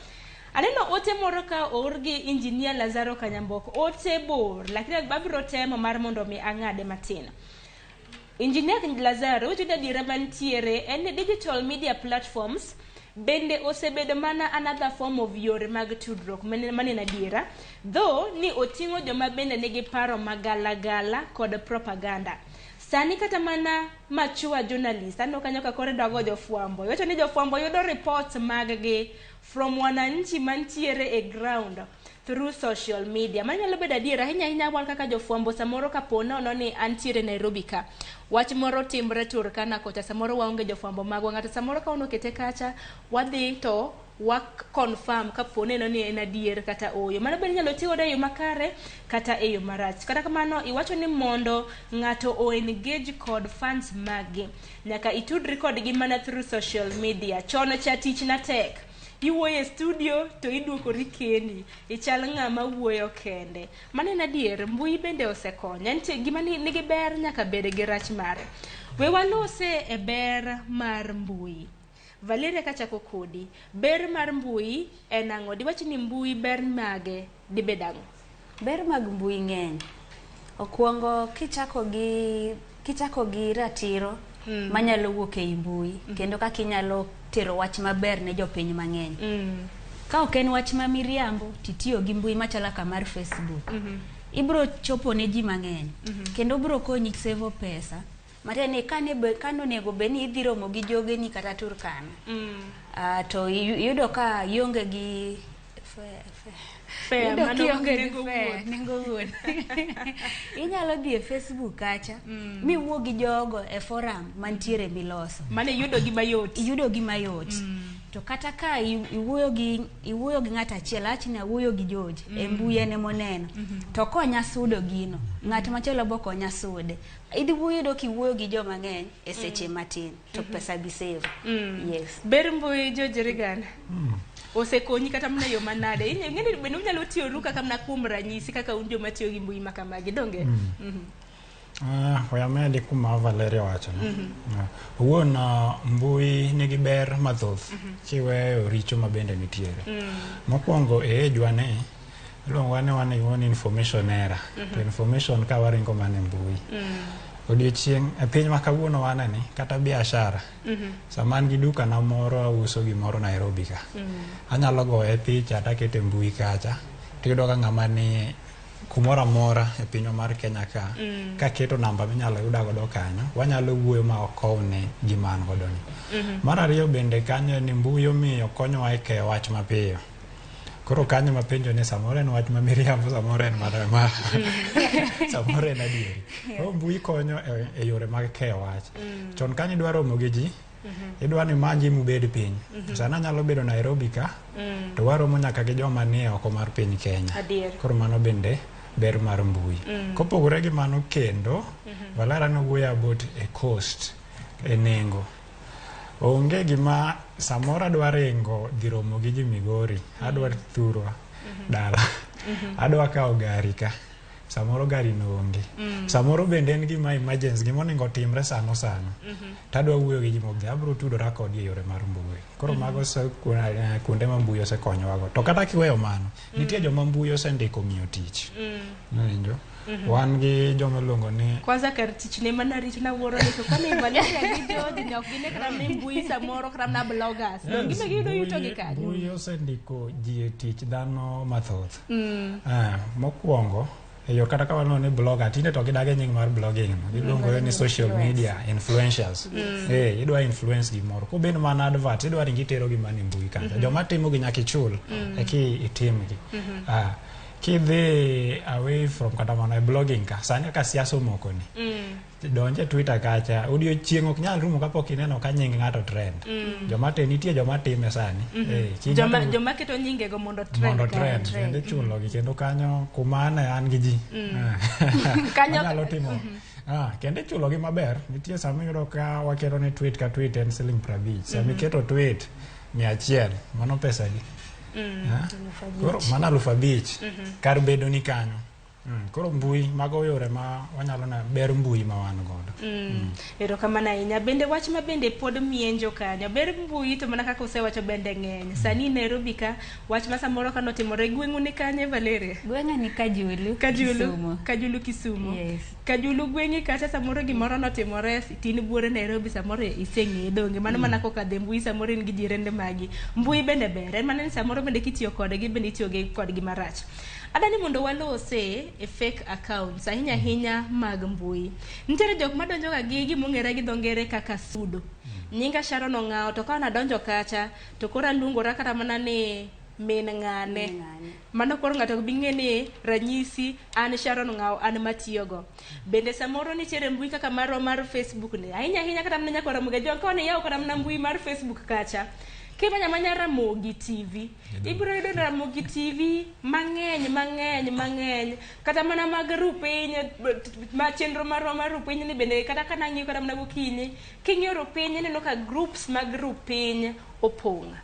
Aneno ote moro ka oor gi Engineer Lazaro Kanyambok. Ote bor lakini abiro temo mar mondo mi ang'ade matin. Engineer Lazaro wacho ni adiera mantiere en ni digital media platforms bende osebedo mana another form of yore mag tudruok mane en adiera though ni oting'o joma bende nigi paro magalagala kod propaganda. Sani kata mana machua journalist aneno kanyo ka koro idwa go jofwambo iwacho ni jofwambo yudo reports mag gi from wananchi mantiere e ground through social media. Mano nyalo bedo adier ahinya ahinya wan kaka jofwambo samoro kapo nono ni antiere Nairobi ka wach moro timre Turkana kocha samoro waonge jofwambo magwa ng'ato samoro ka okete kacha wadhi to wa confirm kapo neno ni en adier kata ooyo. Mano bende inyalo ti godo e yo makare kata e yo marach. Kata kamano iwacho ni mondo ng'ato o engage kod fans mage nyaka itudri kodgi mana through social media. Chon cha tich na tek. Iwuoyo e studio to iduokori kendi ichal ng'ama wuoyo kende. Mano en adier mbui bende osekonyo. Nitie gima nigi ber nyaka bed gi rach mare. We walose e ber mar mbui. Valeria kachako kodi, ber mar mbui en ang'o? Diwach ni mbui ber mage dibed ang'o? Ber mag mbui ng'eny. Okwongo kichako gi ratiro manyalo wuok ei mbui kendo kaka inyalo tero wach maber ne jopiny mang'eny. Ka ok en wach ma miriambo titiyo gi mbui machalo kaka mar Facebook. Ibro chopo ne ji mang'eny kendo bro konyi sevo pesa. Matiende ni kane onego bed ni idhi romo gi jogeni kata Turkana. To iyudo ka ionge gi fare, nengo wuon. Inyalo dhi e Facebook kacha miwuo gi jogo e forum mantiere miloso. Mane iyudo gi mayot. Iyudo gi mayot. To kata ka iwuoyo gi ng'at achiel, awach ni awuoyo gi George e mbui en emoneno. To konya sudo gino, ng'at machielo bo konya sude. Idhi yudo kiwuoyo gi joma ng'eny e seche matin to pesa bi save. Yes. Ber mbui George Reagan. Osekonyi kata mana yo manade. Ing'e ni bende unyalo tiyoru kaka mana kuom ranyisi kaka un joma tiyo gi mbui makamagi donge? We amedi kuma Valeria wachono. Owuon mbui nigi ber mathoth kiweyo richo ma bende nitiere. Mokwongo e age ni iluongo ni wan e information era. To information ka waringo mana e mbui. Odiochieng' e piny ma kawuono waneni kata biashara. Sama an gi duka na moro auso gimoro Nairobi ka. Anyalo goye picha takete mbui kacha. Tiyudo ka ng'ama ni kumoro amora e pinywa mar Kenya ka kaketo namba minyalo yuda godo kanyo wanyalo wuoyo ma okowne gima an godo ni. Mar ariyo bende kanyo ni mbui omiyo konyowa e keyo wach mapiyo. Koro kanyo mapenjo ni samoro en wach ma miriambo samoro en ma samoro en adieri. Koro mbui konyo e yore mag keyo wach. Chon kanyo idwa romo gi ji idwa ni manji mubed piny. Sana anyalo bedo Nairobi ka to waromo nyaka gi joma nie oko mar piny Kenya. Koro mano bende ber mar mbui. Kopogore gi mano kendo, Valera nowuoyo about e cost, e nengo. Onge gima samoro adwa ringo dhi romo gi ji Migori, adwa thurwa dala, adwa kawo gari ka. Samoro gari no onge. Samoro bende en gima emergency, gima onego otimre sano sano. Tadwa wuoyo gi ji mobdhi, abiro tudora kodgi e yore mar mbui. Koro mago kuonde ma mbui osekonyowago. To kata kiweyo mano, nitie joma mbui osendiko miyo tich. Iwinjo? Wan gi joma iluongo ni Kwanza kar tich ne mana rito nawuoro ni to kwani Valeria gi George ne ok gine kata mana e mbui samoro kata mana bloggers. Yes, gima giyudo yuto gi kanyo. Mbui osendiko ji e tich dhano mathoth. Mokwongo e yo kata ka waluongo ni blogger, tinde to gidage nying mar blogging no. Giluongore ni social media influencers. Idwa influence gimoro. Kobed mana advert, idwa ringi itero gi mana e mbui kacha. Joma timo gi nyaka ichul eki itimgi. Kidhi away from kata mana e blogging ka, sani kaka siasa omoko ni. Donje Twitter kacha, odiochieng' ok nyal rumo kapok ineno ka nying ng'ato trend. Joma te nitie joma time sani. Joma keto nyingego mondo trend. Mondo trend, kendo ichulogi kendo kanyo kuma an an gi ji. Kanyo Wanyalo timo. Kendo ichulogi maber. Nitie sama iyudo ka waketo ni tweet ka tweet en siling 50. Sama iketo tweet 100, mano pesa adi? Koro mano 5,000. Kar bedo ni kanyo. Koro mbui mago yore ma wanyalo na ber mbui ma wan godo. Erokamano ahinya. Bende wach ma bende pod mienjo kanyo. Ber mbui to mana kaka usewacho bende ng'eny. Sani Nairobi ka wach ma samoro kanotimore gweng'u ni kanye Valeria? Gweng'a ni Kajulu. Kajulu. Kajulu Kisumu. Yes. Kajulu gweng'i kacha samoro gimoro notimore tin buore Nairobi samoro iseng'e donge. Mano mana kokadho e mbui samoro in gi jirende magi. Mbui bende ber. En mana ni samoro bende kitiyo kodgi bende itiyo kodgi marach. Adani mondo walose e fake accounts ahinya ahinya mag mbui. Nitiere jok madonjo ga gi gimong'ere gi dho ngere kaka sudo. Nyinga Sharon Ong'awo to ka nadonjo kacha to koro aluongora kata mana ni min ng'ane. Mano koro ng'ato ok bi ng'e ni ranyisi an Sharon Ong'awo an matiyogo. Bende samoro nitiere mbui kaka marwa mar Facebook ni. Ahinya ahinya kata mana nyakwa Ramogi Ajwang' ka iyawo kata mana mbui mar Facebook kacha. Kimanya manya Ramogi TV. Ibiro yudo Ramogi TV mang'eny mang'eny mang'eny kata mana mag rupiny ma chenro marwa mar rupiny ni bende kata ka nang'iyo kata mana gokinyi king'iyo rupiny ineno ka groups mag rupiny opong'.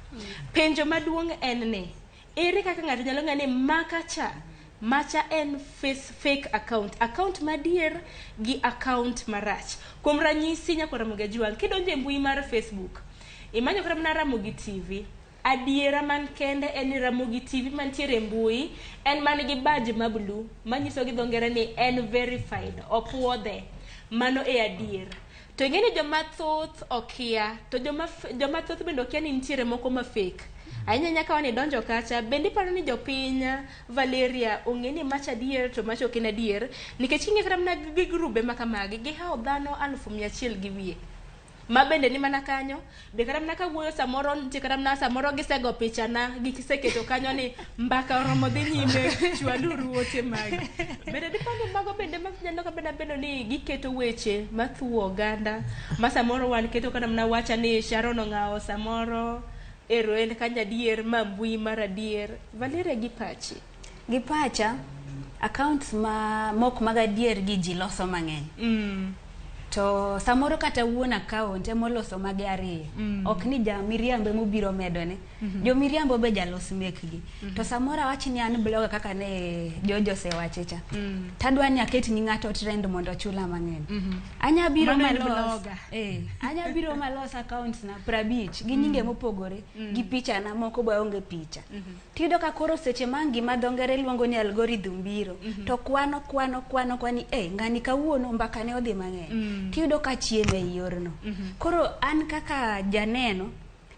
Penjo maduong' en ni ere kaka ng'ato nyalo ng'eyo ni maka cha macha en fake account, account madier gi account marach. Kuom ranyisi nyakwa Ramogi Ajwang' kidonjo e mbui mar Facebook imanyo kata mana Ramogi TV. Adiera man kende en ni Ramogi TV mantiere e mbui en man gi badge ma blue manyiso gi dho ngere ni en verified, opuodhe. Mano e adier. To ing'e ni joma thoth okia, to joma thoth bende okia ni nitiere moko ma fake. Ahinya nyaka wane donjo kacha, bende iparo ni jopiny Valeria ong'e ni macha adier to macha ok en adier, nikech king'iyo kata mana gi grube ma kamagi, gihawo dhano 100,000 gi wiye. Ma bende ni mana kanyo, be kata mana kawuoyo samoro nitie kata mana samoro gisego picha na, giseketo kanyo ni mbaka oromo dhi nyime, chwaluru ote magi. Bende dipani mago bende manyalo kabeda bedo ni giketo weche mathuwo oganda, ma samoro wan keto kata mana wacha ni Sharon Ong'awo samoro ero en kanyo adier ma mbui mar adier. Valeria gi pachi? Gi pacha, accounts ma mok mag adier gi ji loso mang'eny. To samoro kata wuon account emoloso mage ariyo. Ok ni ja miriambo emobiro medone. Jo miriambo be jalos mekgi. To samoro awach ni an blogger kaka ne George osewache cha. Tadwa ni aket ni ng'ato trend mondo ochula mang'eny. Anya biro malos. Anya biro malos accounts na 50 gi nyinge mopogore gi picha na moko be onge picha. Tiyudo ka koro seche ma gima dho ngere luongo ni algorithm biro to kwano kwani ng'ani kawuono mbaka ne odhi mang'eny. Tiyudo ka chieme e yorno. Koro an kaka janeno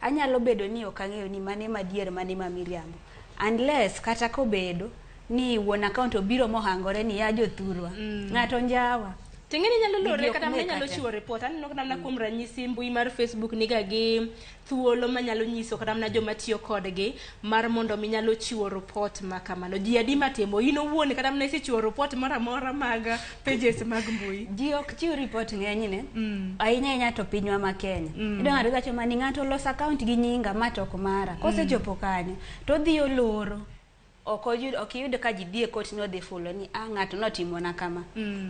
anyalo bedo ni ok ang'eyo ni mane madier mane ma miriambo. Unless kata kobedo ni wuon account obiro mohangore ni ya jothurwa. Ng'ato njawa. Ting'eni nyalo lore kata mana nyalo chiwo report. Aneno kata mana kuom ranyisi mbui mar Facebook niga gi thuolo manyalo nyiso kata mana joma tiyo kodgi mar mondo mi nyalo chiwo report ma kamano. Ji adi matimo? In owuon kata mana isechiwo report moro amora mag pages mag mbui? Ji ok chiw report ng'enyne. Ahinya ahinya to pinywa ma Kenya. Iyudo ng'ato wacho mani ng'ato oloso account gi nyinga ma to ok mara. Kosechopo kanyo to odhi oloro. Ok iyud ka ji dhi e kot ni odhi fulo ni ng'ato notimona kama.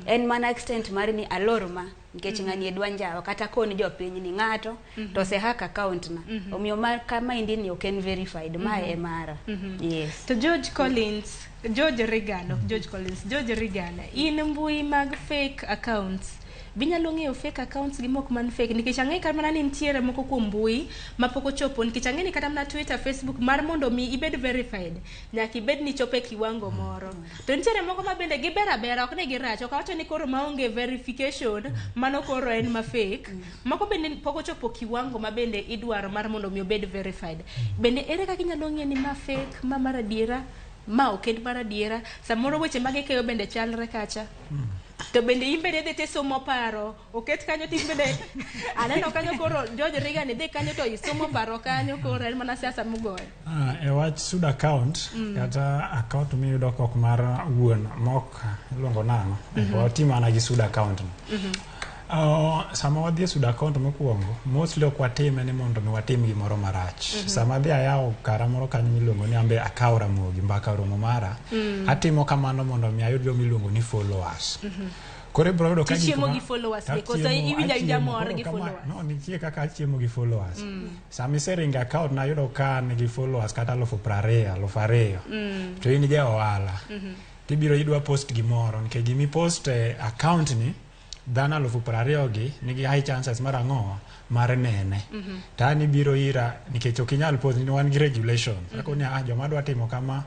En mana extent mar ni alor ma nikech ng'ani e dwa njawa kata koni jopiny ni ng'ato to ose hack account na. Omiyo mar kama indi ni ok en verified, mae e mara. Yes. To George Collins, George Reagan, ok George Collins, George Reagan, in mbui mag fake accounts Binyalo ng'eyo fake accounts gi mok man fake nikech ang'e kata mana ni nitiere moko kuom mbui mapok ochopo nikech ang'e ni kata mana Twitter, Facebook mar mondo mi ibed verified nyaka ibed ni ichopo e kiwango moro. To nitiere moko ma bende giber abera ok ni girach ok awacho ni koro maonge verification mano koro en ma fake. Moko bende pok ochopo kiwango ma bende idwaro mar mondo mi obed verified. Bende ere kaka inyalo ng'eyo ni ma fake, ma mar adiera, ma ok en mar adiera? Samoro weche ma gikeyo bende chalre kacha. To bende in bende idhi tisomo paro oket kanyo to in bende aneno kanyo koro George Reagan idhi kanyo to isomo paro kanyo koro en mana siasa mugoyo. E wach pseudo account kata account miyudo kok mar wuon mok iluongo nang'o wati mana gi pseudo account no. Sama wadhi e pseudo account mokwongo mostly ok watime ni mondo mi watim gimoro marach. Sama adhi ayawo kara moro kanyo miluongo ni ambe akaw Ramogi mbaka oromo mara atimo kamano mondo mi ayud joma iluongo ni followers. Koro ibiro yudo ka gik Tichiemo ma- gi followers be, koso Achiemo, iwinjo awinja achiemo. mor Koro gi followers? No, nitie kaka achiemo gi followers. Sama iseringo account nayudo ka an gi followers kata 20,000, 2,000. To in ja ohala. Tibiro idwa post gimoro nikech gimi post e account ni dhano 20,000 gi nigi high chances mar ang'o mar nene. To an ibiro ira nikech ok inyal post ni wan gi regulation. Akoni ah joma dwa timo kama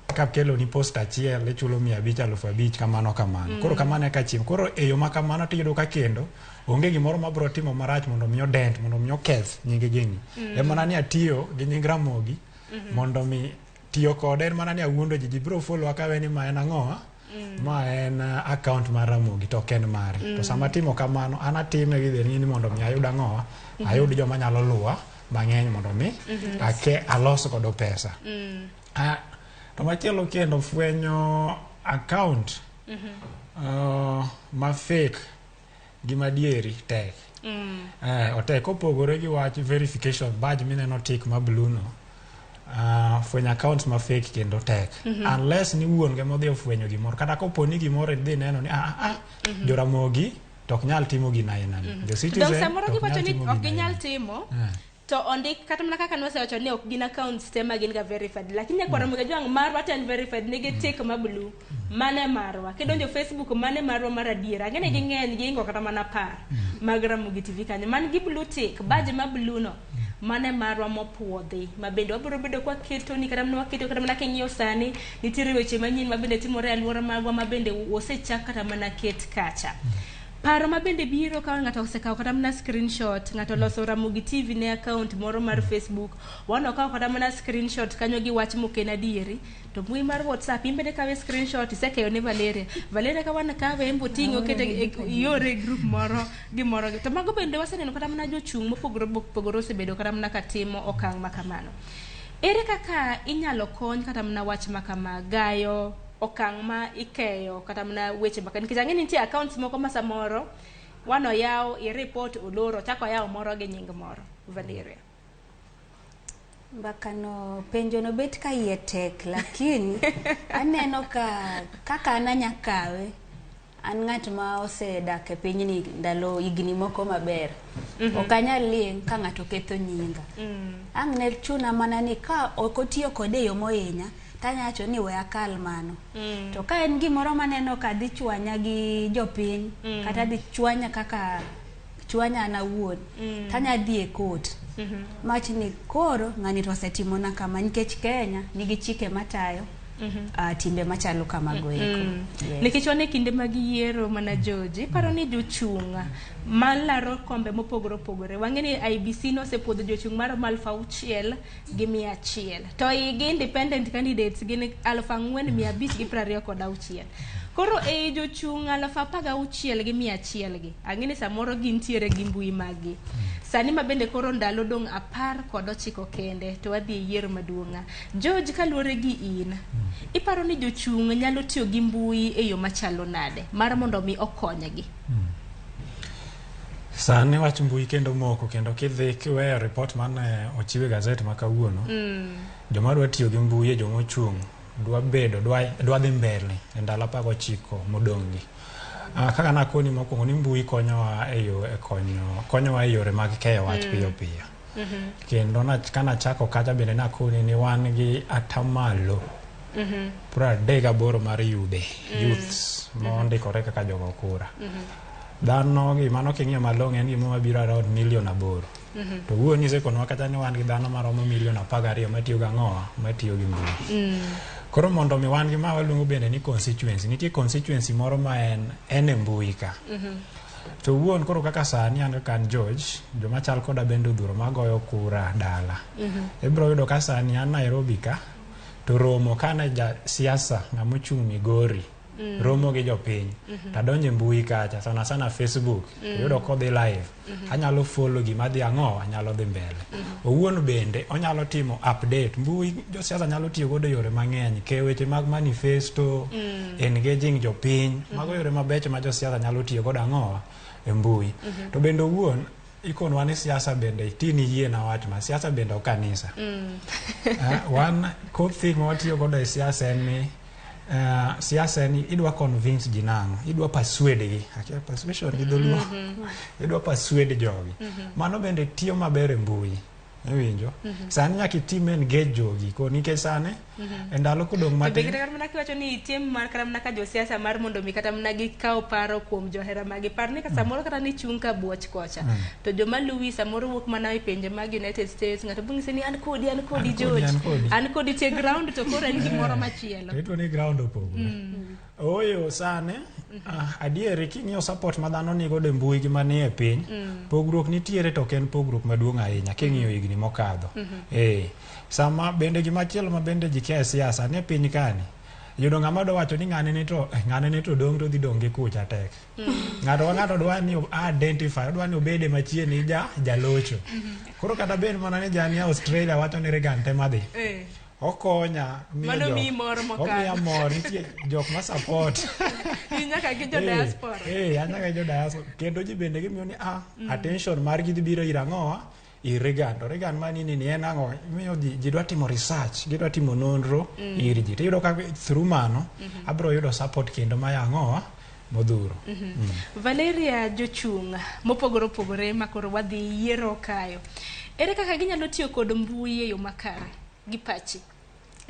kakelo ni post achiel ichulo 500 5,000 kamano kamano. Koro kamano e ka chiemo. Koro e yo ma kamano tiyudo ka kendo onge gimoro mabiro timo marach mondo mi odent mondo mi oketh nying gini. En mana ni atiyo gi nying Ramogi mondo mi tiyo kode en mana ni awuondo ji ji biro follow akawe ni ma en ang'o ma en account mar Ramogi to ok en mare. To sama atimo kamano an atime gi the ni mondo mi ayud ang'o ayud joma nyalo luwa mang'eny mondo mi ake alos godo pesa. To machielo kendo fwenyo account ma fake gi madieri tek. Otek kopogore gi wach verification badge mineno tick ma blue no. Fwenyo account ma fake kendo tek. Unless ni wuon ge modhi ofwenyo gimoro kata kopo ni gimoro idhi neno ni Joramogi to ok nyal timo gina aina ni. Jo Dong Citizen samoro to ok giwacho nyal ni timo ok gina ginyal aina. timo to ondik kata mana kaka nwasewacho ni ok gin accounts te ma gin ga verified lakini nyakwar Ramogi Ajwang' marwa to en verified nigi tick ma blue mane marwa kidonjo Facebook mane marwa mar adiera ang'e ni ging'eny giingo kata mana 10 mag Ramogi TV kanyo man gi blue tick badge ma blue no mane marwa mopuodhi ma bende wabiro bedo kwa keto ni kata mana waketo kata mana king'iyo sani nitiere weche manyien ma bende timore e alwora magwa ma bende osechak kata mana ket kacha. Paro ma bende biro ka ng'ato osekawo kata mana screenshot ng'ato loso Ramogi TV ne account moro mar Facebook wano okawo kata mana screenshot kanyo gi wach mok en adieri to mbui mar WhatsApp in bende kawe screenshot isekeyo ne Valeria Valeria ka wan kawe en boting'e okete iore e group moro gimoro to mago bende waseneno kata mana jochung' mopogore opogore osebedo kata mana katimo okang' ma kamano. Ere kaka inyalo kony kata mana wach ma kama gayo okang' ma ikeyo kata mana weche ma nikech ang'e ni nitie accounts moko ma samoro wano yaw i report oloro chako yaw moro gi nying moro Valeria. Mbaka no penjo no bet ka iye tek lakini aneno ka kaka an anya kawe an ng'at ma osedak e pinyni ndalo higni moko maber. Ok anyal ling' ka ng'ato ketho nyinga. Ang' ne chuna mana ni ka ok otiyo kode e yo mohinya tanya wacho ni we akal mano. To ka en gimoro maneno ka dhi chwanya gi jopiny kata dhi chwanya kaka chwanya an awuon tanya dhi e court mawach ni koro ng'ani to osetimona kama nikech Kenya nigi chike matayo timbe machalo kamago eko. Yes. Nikech wan e kinde mag yiero mana George, iparo ni jochung' malaro kombe mopogore opogore wang'e ni IEBC nosepuodho jochung' maromo 6,100 to igi independent candidates gin 4,526. Koro ei jochung' 16,100 gi ang'e ni samoro gintiere gi mbui mag gi sani ma bende koro ndalo dong' 19 kende to wadhi e yiero maduong'. George kaluwore gi in iparo ni jochung' nyalo tiyo gi mbui e yo machalo nade mar mondo mi okonygi? Sani wach mbui kendo moko kendo kidhi kiweyo report mane ochiw e gazet ma kawuono joma dwa tiyo gi mbui e joma ochung' dwa bedo dwa dhi mbele e ndalo 19 modong' gi. Kaka nakoni mokwongo ni mbui konyowa e yo e konyo konyowa e yore mag keyo wach piyo piyo. Kendo kanachako kacha bende nakoni ni wan gi atamalo 38 mar yudhe youths mondikore kaka jogo kura. Dhano gi mano king'iyo malong'o en gima mabiro around milion 8. To wuon isekonwa kata ni wan gi dhano maromo milion 12 matiyo gi ang'owa, matiyo gi mbui. Koro mondo mi wan gi ma waluongo bende ni constituency, nitie constituency moro ma en e mbui ka. To wuon koro kaka sani an kaka an George, joma chal koda bende odhuro magoyo kura dala. Ibiro yudo ka sani an Nairobi ka, to romo kane ja siasa ng'ama ochung' Migori romo gi jopiny, tadonjo e mbui kacha sana sana Facebook, yudo kodhi live, anyalo follow gima dhi ang'o, anyalo dhi mbele. Owuon bende onyalo timo update mbui, josiasa nyalo tiyo godo e yore mang'eny, keyo weche mag manifesto, engaging jopiny, mago yore mabecho ma josiasa nyalo tiyo godo ang'o e mbui. To bende owuon ikonwa ni siasa bende tini yie na wach ma siasa bende ok kanisa. Wan koth ma watiyo godo e siasa en ni siasa en idwa convince ji nang'o, idwa persuade gi, akia persuasion gi dholuo, idwa persuade jogi. Mano bende tiyo maber e mbui, iwinjo? Sani nyaka itim engage jogi ko nikech sani e ndalo kodong' To be matin kata mana kiwacho ni itim mar kata mana ka josiasa mar mondo mi kata mana gikaw paro kuom johera magi, par ni ka samoro kata ni chung' ka buoch kocha, to joma luwi samoro wuok mana e pinje mag United States, ng'ato biro nyisi ni an kodi, an kodi An kodi, George, an kodi. an kodi te ground, to koro en gimoro machielo. To ituo ni ground opogore. Ooyo sani, adieri king'iyo support ma dhano nigodo e mbui gi manie piny, pogruok nitiere to ok en pogruok maduong' ahinya king'iyo higni mokadho. Sama bende gimachielo ma bende ji kia e siasa ni e piny kani, yudo ng'ama dwa wacho ni ng'ane ni to ng'ane ni to dong' to dhi dong' gi kucha tek. Ng'ato ka ng'ato dwa ni identify, odwa ni obede machiegni gi jalocho. Koro kata bed mana ni jani Australia wacho ni Reagan tema dhi. Okonya miyo Mano jok- miyi mor mokalo. Omiya mor, nitie jok ma support. In nyaka gi jo diaspora. An nyaka gi jo diaspora. Kendo ji bende gimiyo ni attention margi dhi biro ir ang'owa? Ir Reagan. To Reagan mani ni en ang'o? Miyo ji dwa timo research, gidwa timo nonro ir ji. Tiyudo ka through mano, abiro yudo support kendo ma ang'owa? Modhuro. Valeria, jochung' mopogore opogore ma koro wadhi yiero kayo, ere kaka ginyalo tiyo kod mbui e yo makare gi pachi?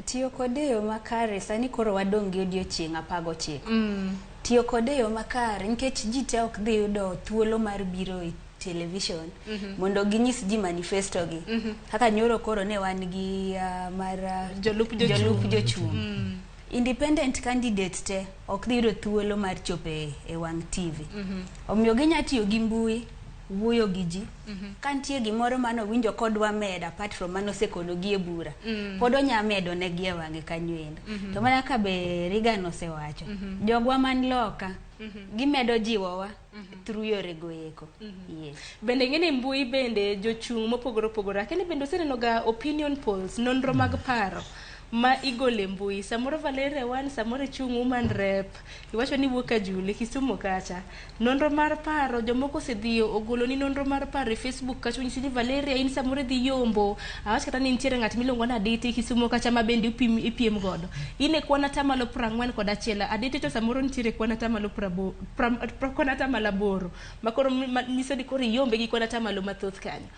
Tiyo kode e yo makare, sani koro wadong' gi odiochieng' 19. Tiyo kode e yo makare nikech ji te ok dhi yudo thuolo mar biro e television mondo ginyis ji manifesto gi. Kaka nyoro koro ne wan gi mar Jolup jochung'. jolup jochung'. Independent candidate te ok dhi yudo thuolo mar chopo e wang' TV. Omiyo ginya tiyo gi mbui wuoyo gi ji. Ka nitie gimoro mane owinjo kodwa medo apart from mane osekono gi e bura, pod onya medo negi e wang'e kanyo endo. To mana ka be Reagan osewacho, jogwa man loka gimedo jiwowa through yore go eko. Yes. Bende ing'e ni mbui bende jochung' mopogore opogore, akeni bende oseneno ga opinion polls, nonro mag paro ma igolo e mbui. Samoro Valeria wan, samoro ichung' woman rep, iwacho ni wuok Kajulu, Kisumu kacha. Nonro mar paro, jomoko osedhi ogolo ni nonro mar paro e Facebook kacha, onyisi ni Valeria in samoro idhi yombo. Awach kata ni nitiere ng'at miluongo ni Aditi Kisumu kacha ma bende ipiem godo. In e kwan atamalo 41, Aditi to samoro nitiere kwan atamalo kwan atamalo 8, ma koro nyiso ni koro iyombe gi kwan atamalo mathoth kanyo.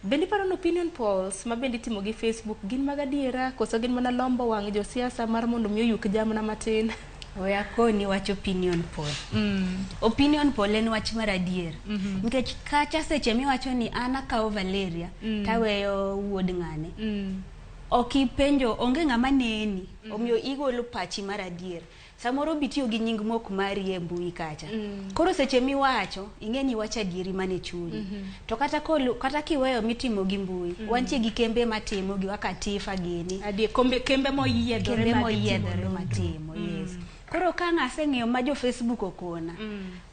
Bende iparo ni opinion polls ma bende itimo gi Facebook gin mag adiera koso gin mana lombo wang' josiasa mar mondo mi oyuk jamna matin? We akoni wach opinion poll. Opinion poll en wach mar adier. Nikech kacha seche miwacho ni an akawo Valeria taweyo wuod ng'ane. Ok ipenjo, onge ng'ama neni, omiyo igolo pachi mar adier. Samoro bitiyo gi nying mok mari e mbui kacha. Koro seche miwacho, ing'e ni iwacho adieri mane chunyi. To kata kata kiweyo mitimo gi mbui, wantie gi kembe matimo gi kaka Tifa gini. Adier, kembe moyiedhore Kembe mag moyiedhore timo nonro. matimo, yes. Koro ka ng'aseng'eyo ma jo Facebook okona,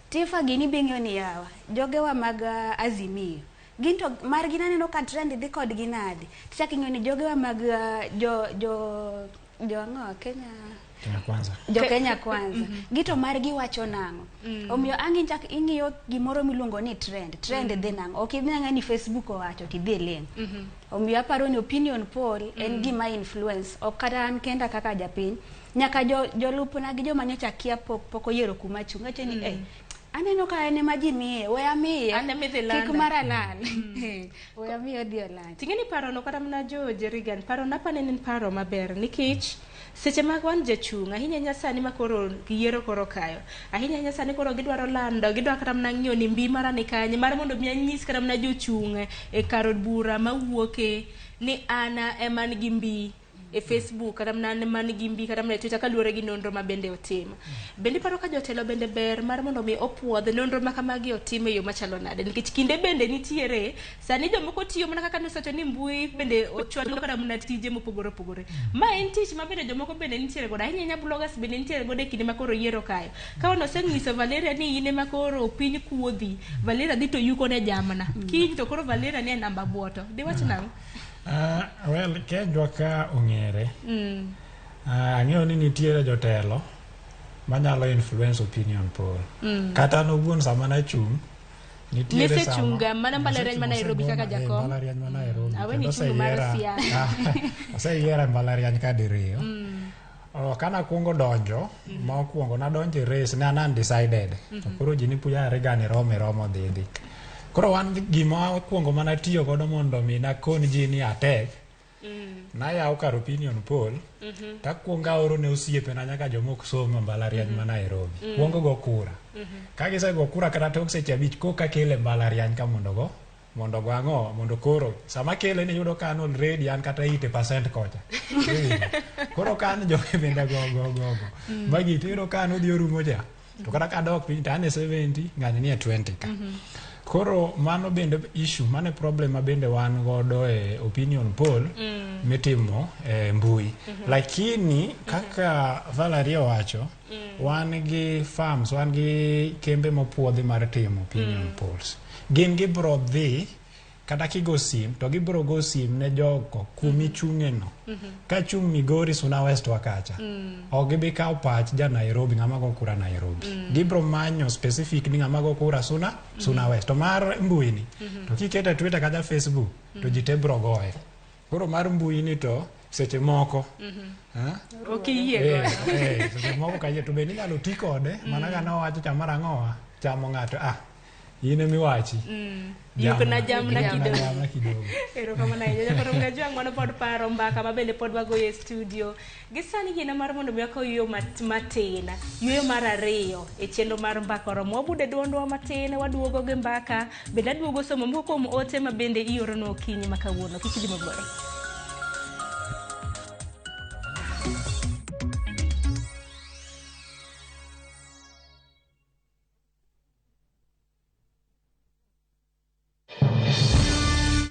Tifa gini bing'eyo ni yawa, jogewa mag Azimio. Gin to margi naneno ka trend dhi kodgi nade. Tichako ing'eyo ni jogewa mag jo ang'o Kenya Kenya Kwanza. Jo Kenya Kwanza. Gito margi wacho nang'o. Omiyo ang' ichak ing'iyo gimoro miluongo ni trend. Trend dhi nang'o. Ok idhi ang'e ni Facebook owacho tidhi iling'. Omiyo aparo ni opinion poll en gima influence. Ok kata an kenda kaka japiny. Nyaka jolupna gi joma nyocha kia pok oyiero kuma chung'. Awacho ni, aneno ka en ema ji miye, we amiye. An ema idhi Kik landa. mara lal. We amiye odhi olandi. Ting'e ni parono kata mana jo Jerigan, parono apani en paro maber nikech Seche mag wan jachung' ahinya ahinya sani ma koro yiero koro kayo. Ahinya ahinya sani koro gidwaro lando, gidwaro kata mana ng'iyo ni mbi mara ni kanye, mar mondo mi anyis kata mana jochung' e kar od bura mawuoke ni an ema an gi mbi e Facebook kata mana an man gi mbi kata mana e Twitter kaluwore gi nonro ma bende otim. Bende iparo ka jotelo bende ber mar mondo mi opuodh nonro ma kamagi otim e yo machalo nade? Nikech kinde bende nitiere, sani jomoko tiyo mana kaka nosewacho ni mbui bende ochwalo kata mana tije mopogore opogore. Ma en tich ma bende jomoko bende nitiere godo, ahinya ahinya bloggers bende nitiere godo e kinde ma koro yiero kayo. Ka wan osenyiso Valeria ni in ema koro piny kuodhi, Valeria dhi to yuko ne jamna. Kiny to koro Valeria ni e namba buoto. Diwach nang'o? Well, Kenjwa ka ong'ere. Ang'eyo ni nitiere jotelo manyalo influence opinion poll. Kata an owuon sama nachung', nitiere sama Nisechung' mana mbalariany ma Nairobi kaka jakom. Mbalariany ma Nairobi. Aweni Kendo chung' mar oseyiera- siasa. Oseyiera e mbalariany ka diriyo. Oh, kana kuongo donjo, ma okuongo nadonjo e race ne an undecided. To koro ji ni puja ariga ni romo romo dhi dhi. Koro wan gima okuongo mana tiyo godo mondo mi nakon ji ni atek, nayawo kar opinion poll, takuongo aoro ne osiepena nyaka joma ok somo e mbalariany ma Nairobi. Kuongo go kura. Ka gisego kura kata tok seche 5 koka kele mbalariany ka mondo go mondo go ang'o mondo koro sama kele ni yudo ka an already an kata 80% kocha. Koro ka an jogi bende go go go go. Magi to iyudo ka an odhi orumo cha. To kata ka adok piny to an e 70 ng'ani ni e 20 ka. Koro mano bende issue, mano e problem ma bende wan godo e opinion poll mitimo e mbui. Lakini kaka Valerie owacho, wan gi firms, wan gi kembe mopuodhi mar timo opinion polls. Gin gibro dhi kata kigo sim to gibro go sim ne jogo kumichung'e no. Ka chung' Migori Suna West wa kacha. Ok gibi kawo pach ja Nairobi ng'ama go kura Nairobi. Gibro manyo specific ni ng'ama go kura Suna West. To mar mbui ni, to kiketo e Twitter kata Facebook to ji te bro goye. Koro mar mbui ni to seche moko Ok iyie godo. Seche moko ka yie to bende inyalo ti kode mana ka nowacho cha mar ang'owa chamo ng'ato in emiwachi. Yukna jamna Yukna kidogo. jamna kidogo. Erokamano ahinya. Jakoro Mgajwang' mano pod paro mbaka ma bende pod wagoyo e studio. Gi sani gino mar mondo mi wakaw yueyo matin, yueyo mar ariyo e chenro mar mbaka oromo. Wabude duondwa matin, waduogo gi mbaka, bende aduogo somo moko kuom ote ma bende ioronwa okinyi ma kawuono. Kik idhi mabor.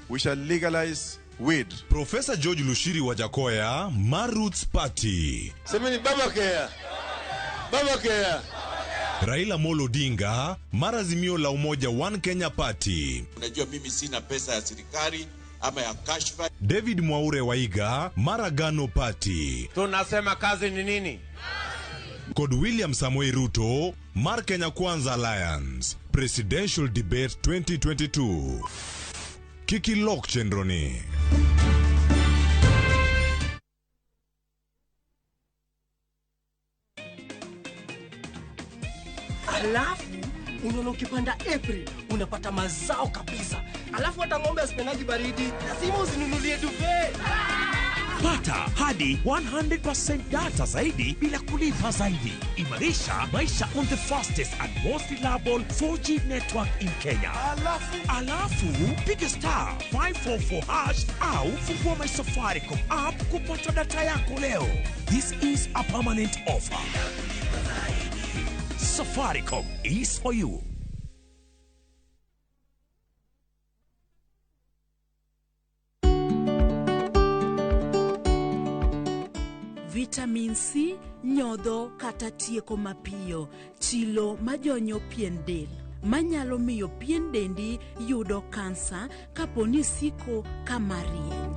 We shall legalize weed. Professor George Lushiri Wajackoyah mar Roots Party. Semeni baba kea. Baba kea. Raila Amolo Odinga mar Azimio la Umoja One Kenya Party. Unajua mimi sina pesa ya serikali ama ya kashfa. David Mwaure Waiga mar Agano Party. Tunasema kazi ni nini? Kod William Samoei Ruto mar Kenya Kwanza Alliance. Presidential Debate 2022. Kik ilok chenro ni. Alafu unaona ukipanda April unapata mazao kabisa. Alafu hata ng'ombe asipendagi baridi, lazima uzinunulie duvet. Pata hadi 100% data zaidi bila kulipa zaidi. Imarisha maisha on the fastest and most reliable 4G network in Kenya. Alafu piga star 544 hash au fungua my Safaricom app kupata data yako leo. This is a permanent offer. Safaricom is for you. Vitamin C nyodho kata tieko mapiyo chilo majonyo pien del manyalo miyo pien dendi yudo kansa kapo ni siko kama rieny.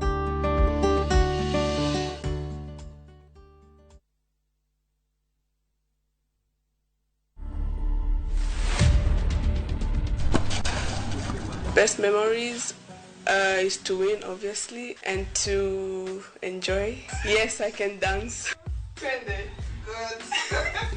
Best memories is to win, obviously, and to enjoy. Yes, I can dance.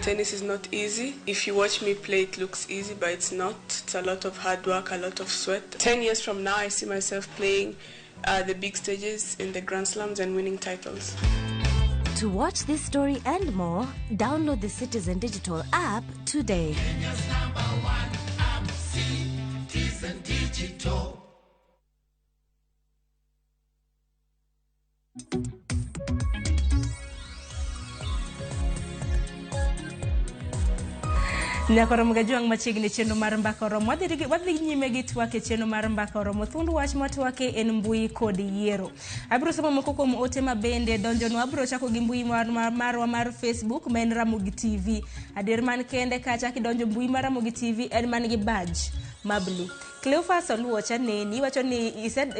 Tennis is not easy. If you watch me play, it looks easy, but it's not. It's a lot of hard work, a lot of sweat. 10 years from now, I see myself playing the big stages in the Grand Slams and winning titles. To watch this story and more, download the Citizen Digital app today. Kenya's number one app, Citizen Digital. Nyakoro mga machiegni chenro mar mbaka oromo. Wadhi nyime gi twak e chenro mar mbaka oromo. Thuond wach matwake en mbui kod yiero. Abiro somo moko kuom ote ma bende donjonwa. Abiro chako gi mbui marwa mar Facebook ma en Ramogi TV. Adier man kende kacha kidonjo mbui mar Ramogi TV en man gi badge ma blue. Cleophas Oluocha neni iwacho ni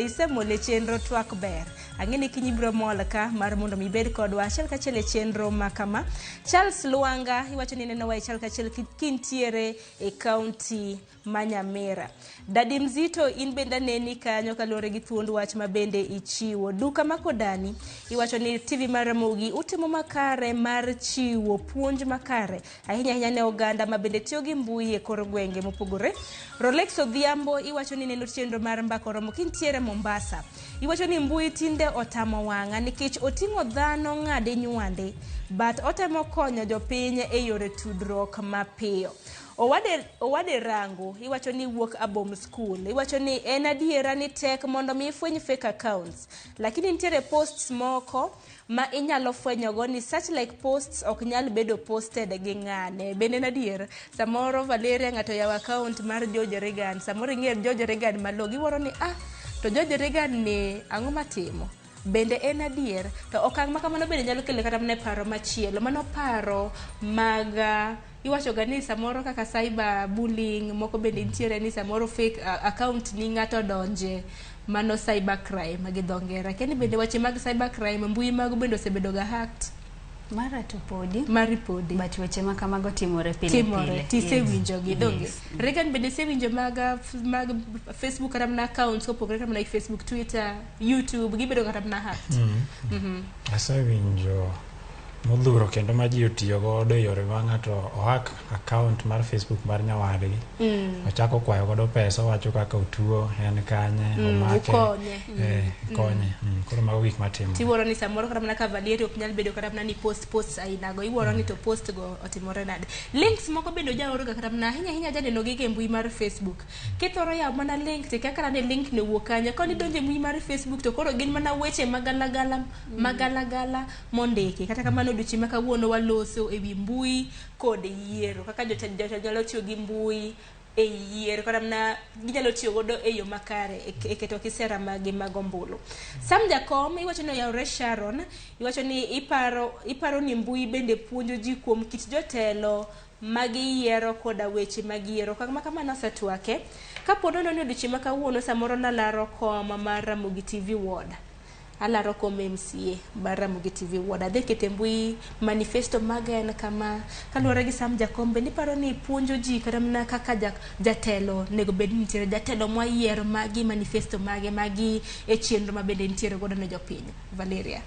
isemol e chenro twak ber. Ang'e ni kiny ibiro mol ka mar mondo mi ibed kodwa achiel kachiel e chenro ma kama. Charles Luanga iwacho ni nenowa e achiel kachiel kintiere e kaunti ma Nyamira. Dadi Mzito in bende aneni kanyo kaluwore gi thuond wach ma bende ichiwo. Duka Makodani iwacho ni TV mar Ramogi utimo makare mar chiwo puonj makare ahinya ahinya ne oganda ma bende tiyo gi mbui e kor gwenge mopogore. Rolex Odhiambo iwacho ni neno chenro mar mbaka oromo kintiere Mombasa. Iwacho ni mbui tinde otamo wang'a nikech oting'o dhano ng'ade nywande but otemo konyo jopiny e yore tudruok mapiyo. Owade Rango iwacho ni wuok Abom School. Iwacho ni en adiera ni tek mondo mi ifweny fake accounts, lakini nitiere posts moko ma inyalo fwenyogo ni such like posts ok nyal bedo posted gi ng'ane. Bende en adier samoro Valeria ng'ato yawo account mar George Reagan, samoro ing'eyo George Reagan malo giwuoro ni to George Reagan ni ang'o matimo. Bende en adier to okang' ma kamano bende nyalo kelo kata mana paro machielo. Mano paro mag iwacho ga ni samoro kaka cyber bullying moko bende nitiere ni samoro fake account ni ng'ato donje, mano cyber crime gi dho ngere. Kendo bende weche mag cyber crime mbui mago bende osebedo ga hacked. Mara to podi. Mari podi. But weche ma kamago timore pile pile. Tisewinjo gi donge. Reagan bende isewinjo mag Facebook kata mana accounts kopogore kata mana Facebook, Twitter, YouTube gibedo kata mana hacked. Asewinjo modhuro kendo ma ji otiyo godo e yore ma ng'ato ohack account mar Facebook mar nyawadgi. Ochako kwayo godo pesa, owacho kaka otuo, en kanye, omake. Konye. Koro mago gik matimore. Tiwuoro ni samoro kata mana ka Valeria ok nyal bedo kata mana ni post ainago. Iwuoro ni to post go otimore nade. Links moko bende ojaoroga kata mana ahinya ahinya janeno gi e mbui mar Facebook. Kithoro yawo mana link to kaka ne link ne wuok kanyo. Koni donjo e mbui mar Facebook to koro gin mana weche magalagala magalagala mondiki. Kata kamano odiochieng' ma kawuono waloso ewi mbui kod yiero. Kaka jotelo nyalo tiyo gi mbui e yiero kata mana ginyalo tiyo godo e yo makare e keto kisera magi mag ombulu. Sam Jakom iwacho ni oyawore Sharon, iwacho ni iparo ni mbui bende puonjo ji kuom kit jotelo magiyiero koda weche magiyiero. Kama kamano osetwake. Kapo nono ni odiochieng' ma kawuono samoro nalaro kom mar Ramogi TV Ward. Alaro kom MCA mar Ramogi TV Ward. Adhi kete mbui manifesto maga en kama. Kaluwore gi Sam Jakom bende iparo ni puonjo ji kata mana kaka jatelo nego bed ni nitiere jatelo mwayiero magi manifesto mage magi e chenro ma bende nitiere godo ne jopiny. Valeria.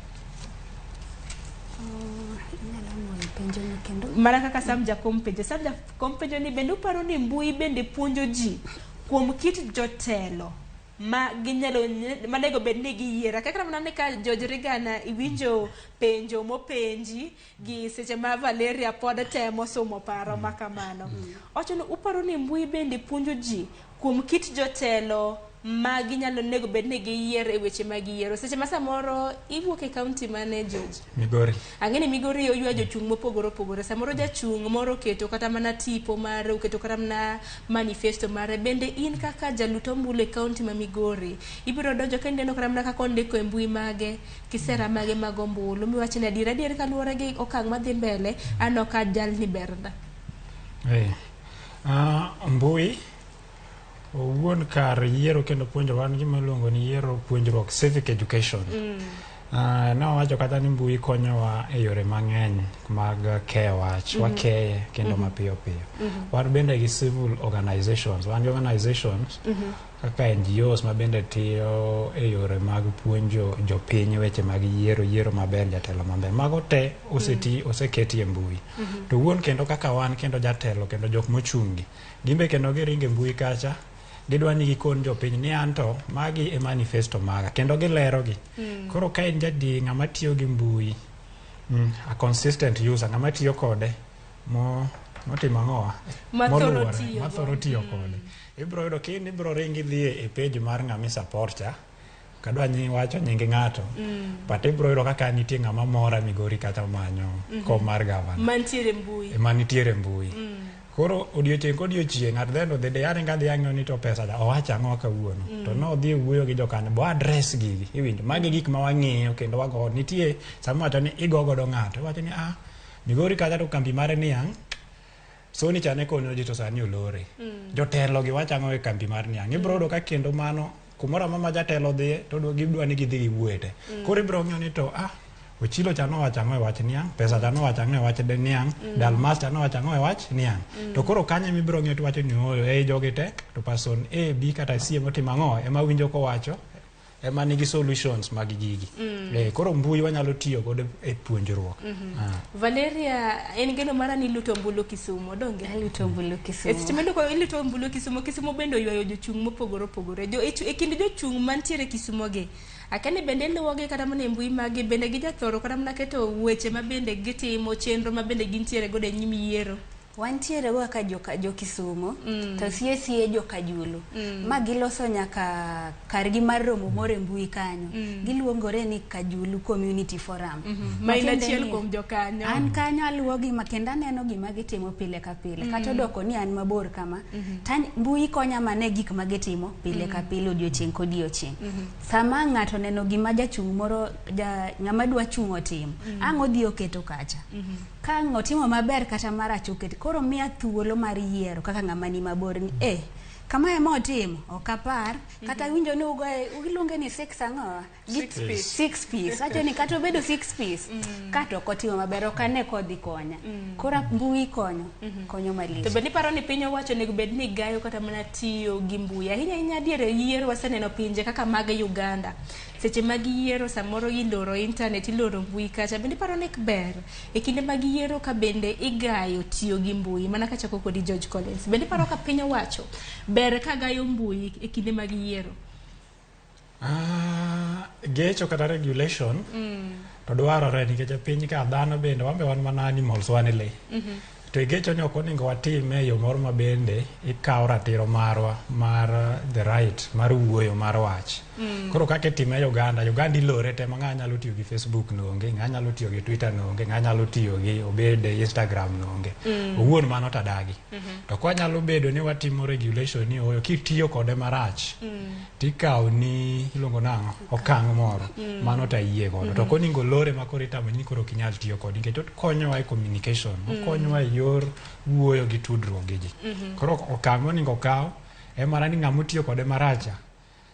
Mana kaka Sam Jakom penjo. Sam Jakom penjo ni bende uparo ni mbui bende puonjo ji kuom kit jotelo ma ginyalo manego bed ni giyiero. Kaka mana ka George Reagan iwinjo penjo mopenji gi seche ma Valeria pod temo somo paro ma kamano. Owacho ni uparo ni mbui bende puonjo ji kuom kit jotelo ma ginyalo nego bed ni giyiero e weche ma giyiero. Seche ma samoro iwuok e kaunti mane George? Migori. Ang'e ni Migori oywa jochung' mopogore opogore. Samoro jachung' moro oketo kata mana tipo mare, oketo kata mana manifesto mare. Bende in kaka jalut ombulu e kaunti ma Migori, ibiro donjo kendo ineno kata mana kaka ondiko e mbui mage, kisera mage mag ombulu. Miwach ni adier adier kaluwore gi okang' madhi mbele, aneno ka jalni berna. Mbui owuon kar yiero kendo puonjo wan gima iluongo ni yiero puonjruok civic education. Ne wawacho kata ni mbui konyowa e yore mang'eny mag keyo wach, wakeye kendo mapiyo piyo. Wan bende gi civil organizations, wan gi organizations kaka NGOs ma bende tiyo e yore mag puonjo jopiny weche mag yiero, yiero maber, jatelo maber. Mago te oseti oseketi e mbui. To wuon kendo kaka wan kendo jatelo kendo jok mochung'gi, gimbe kendo giringo e mbui kacha, gidwa ni gikon jopiny ni anto magi e manifesto maga kendo gilero gi. Koro ka in jadi ng'ama tiyo gi mbui, A consistent user, ng'ama tiyo kode mo motimo ang'owa? Mathoro Moluwore, tiyo mathoro tiyo kode. Ibro yudo kin ibro ringi idhi e page mar ng'ama i support cha. Kadwa nyi wacho nying ng'ato. But ibro yudo kaka nitie ng'ama mora Migori kacha manyo kom mar gavana. Mantiere mbui. Ema nitiere mbui. Koro odiochieng' kodiochieng' at the end of the day aringo adhi ang'iyo ni to pesa cha owacho ang'o kawuono. To nodhi e wuoyo gi jokanyo bo address gigi iwinjo. Magi gik ma wang'iyo kendo wago nitie sama iwacho ni igo godo ng'ato iwacho ni ah Migori kacha to kambi mare niang' Sony cha ne konyo ji to sani olore. Jotelo gi wacho ang'o e kambi mar niang'. Ibro yudo ka kendo mano kumoro amora ma jatelo dhiye to gidwa ni gidhi giwuoye te. Koro ibro ng'iyo ni to ah Ochilo cha nowacho ang'o e wach niang', pesa cha nowacho ang'o e wach niang', Dalmas cha nowacho ang'o e wach niang'. To koro kanyo ema ibiro ng'iyo tiwacho ni ooyo, ei jogi te to person A, B kata C emotimo ang'o ema winjo kowacho ema nigi solutions mag gigi. Koro mbui wanyalo tiyo godo e puonjruok. Valeria, en geno mara ni iluto ombulu Kisumo, donge? Aluto ombulu Kisumo. E seche ma iluto ombulu Kisumo, Kisumo bende oywayo jochung' mopogore opogore. E kind jochung' mantiere Kisumo gi, akia ni bende iluwogi kata mana e mbui magi, bende gijathoro kata mana keto weche ma bende gitimo, chenro ma bende gintiere godo e nyim yiero. Wantiere go kaka jo Kisumo, to sie sie jo Kajulu. Ma giloso nyaka kargi mar romo moro e mbui kanyo. Giluongore ni Kajulu Community Forum. Ma in Matiende achiel ni kuom jokanyo. An kanyo aluwo gi ma kendo aneno gima gitimo pile ka pile. Kata odoko ni an mabor kama, mbui konya mana e gik ma gitimo pile ka pile odiochieng' kodiochieng'. Sama ng'ato oneno gima jachung' moro, ng'ama dwa chung' otimo, ang' odhi oketo kacha. Ka ang' otimo maber kata marach oket, koro miya thuolo mar yiero kaka ng'ama ni mabor ni, kama ema otimo, ok apar, kata winjo ni ugoye, iluonge ni six ang'o? Six piece. Six piece. Wacho ni kata obedo six piece, kata ok otimo maber, ok ane kodhi konya. Koro mbui konyo, konyo malich. To bende iparo ni piny owacho onego bed ni gayo kata mana tiyo gi mbui. Ahinya ahinya diere yiero waseneno pinje kaka mag Uganda. Seche mag yiero samoro iloro internet, iloro mbui kacha. Bende iparo ni ber e kinde mag yiero ka bende igayo tiyo gi mbui mana kachako kodi George Collins. Bende iparo ka piny owacho ber ka gayo mbui e kinde mag yiero? Gecho kata regulation to dwarore nikech e piny ka dhano bende wan be wan mana animals, wan le. To e gecho ni ok onego watime e yo moro ma bende ikawo ratiro marwa mar the right mar wuoyo mar wach. Koro kaka itime e Uganda, Uganda ilore te ma ng'a nyalo tiyo gi Facebook no onge, ng'a nyalo tiyo gi Twitter no onge, ng'a nyalo tiyo gi obed Instagram no onge. Owuon mano tadagi. To kwa nyalo bedo ni watimo regulation ni oyo kitiyo kode marach, tikawo ni iluongo nang'o okang' moro, mano to ayie godo. To ok onego lore ma koro itamo ni koro ok inyal tiyo kode nikech okonyowa e communication, okonyowa e yor wuoyo gi tudruok gi ji. Koro okang' monego okaw en mana ni ng'ama otiyo kode maracha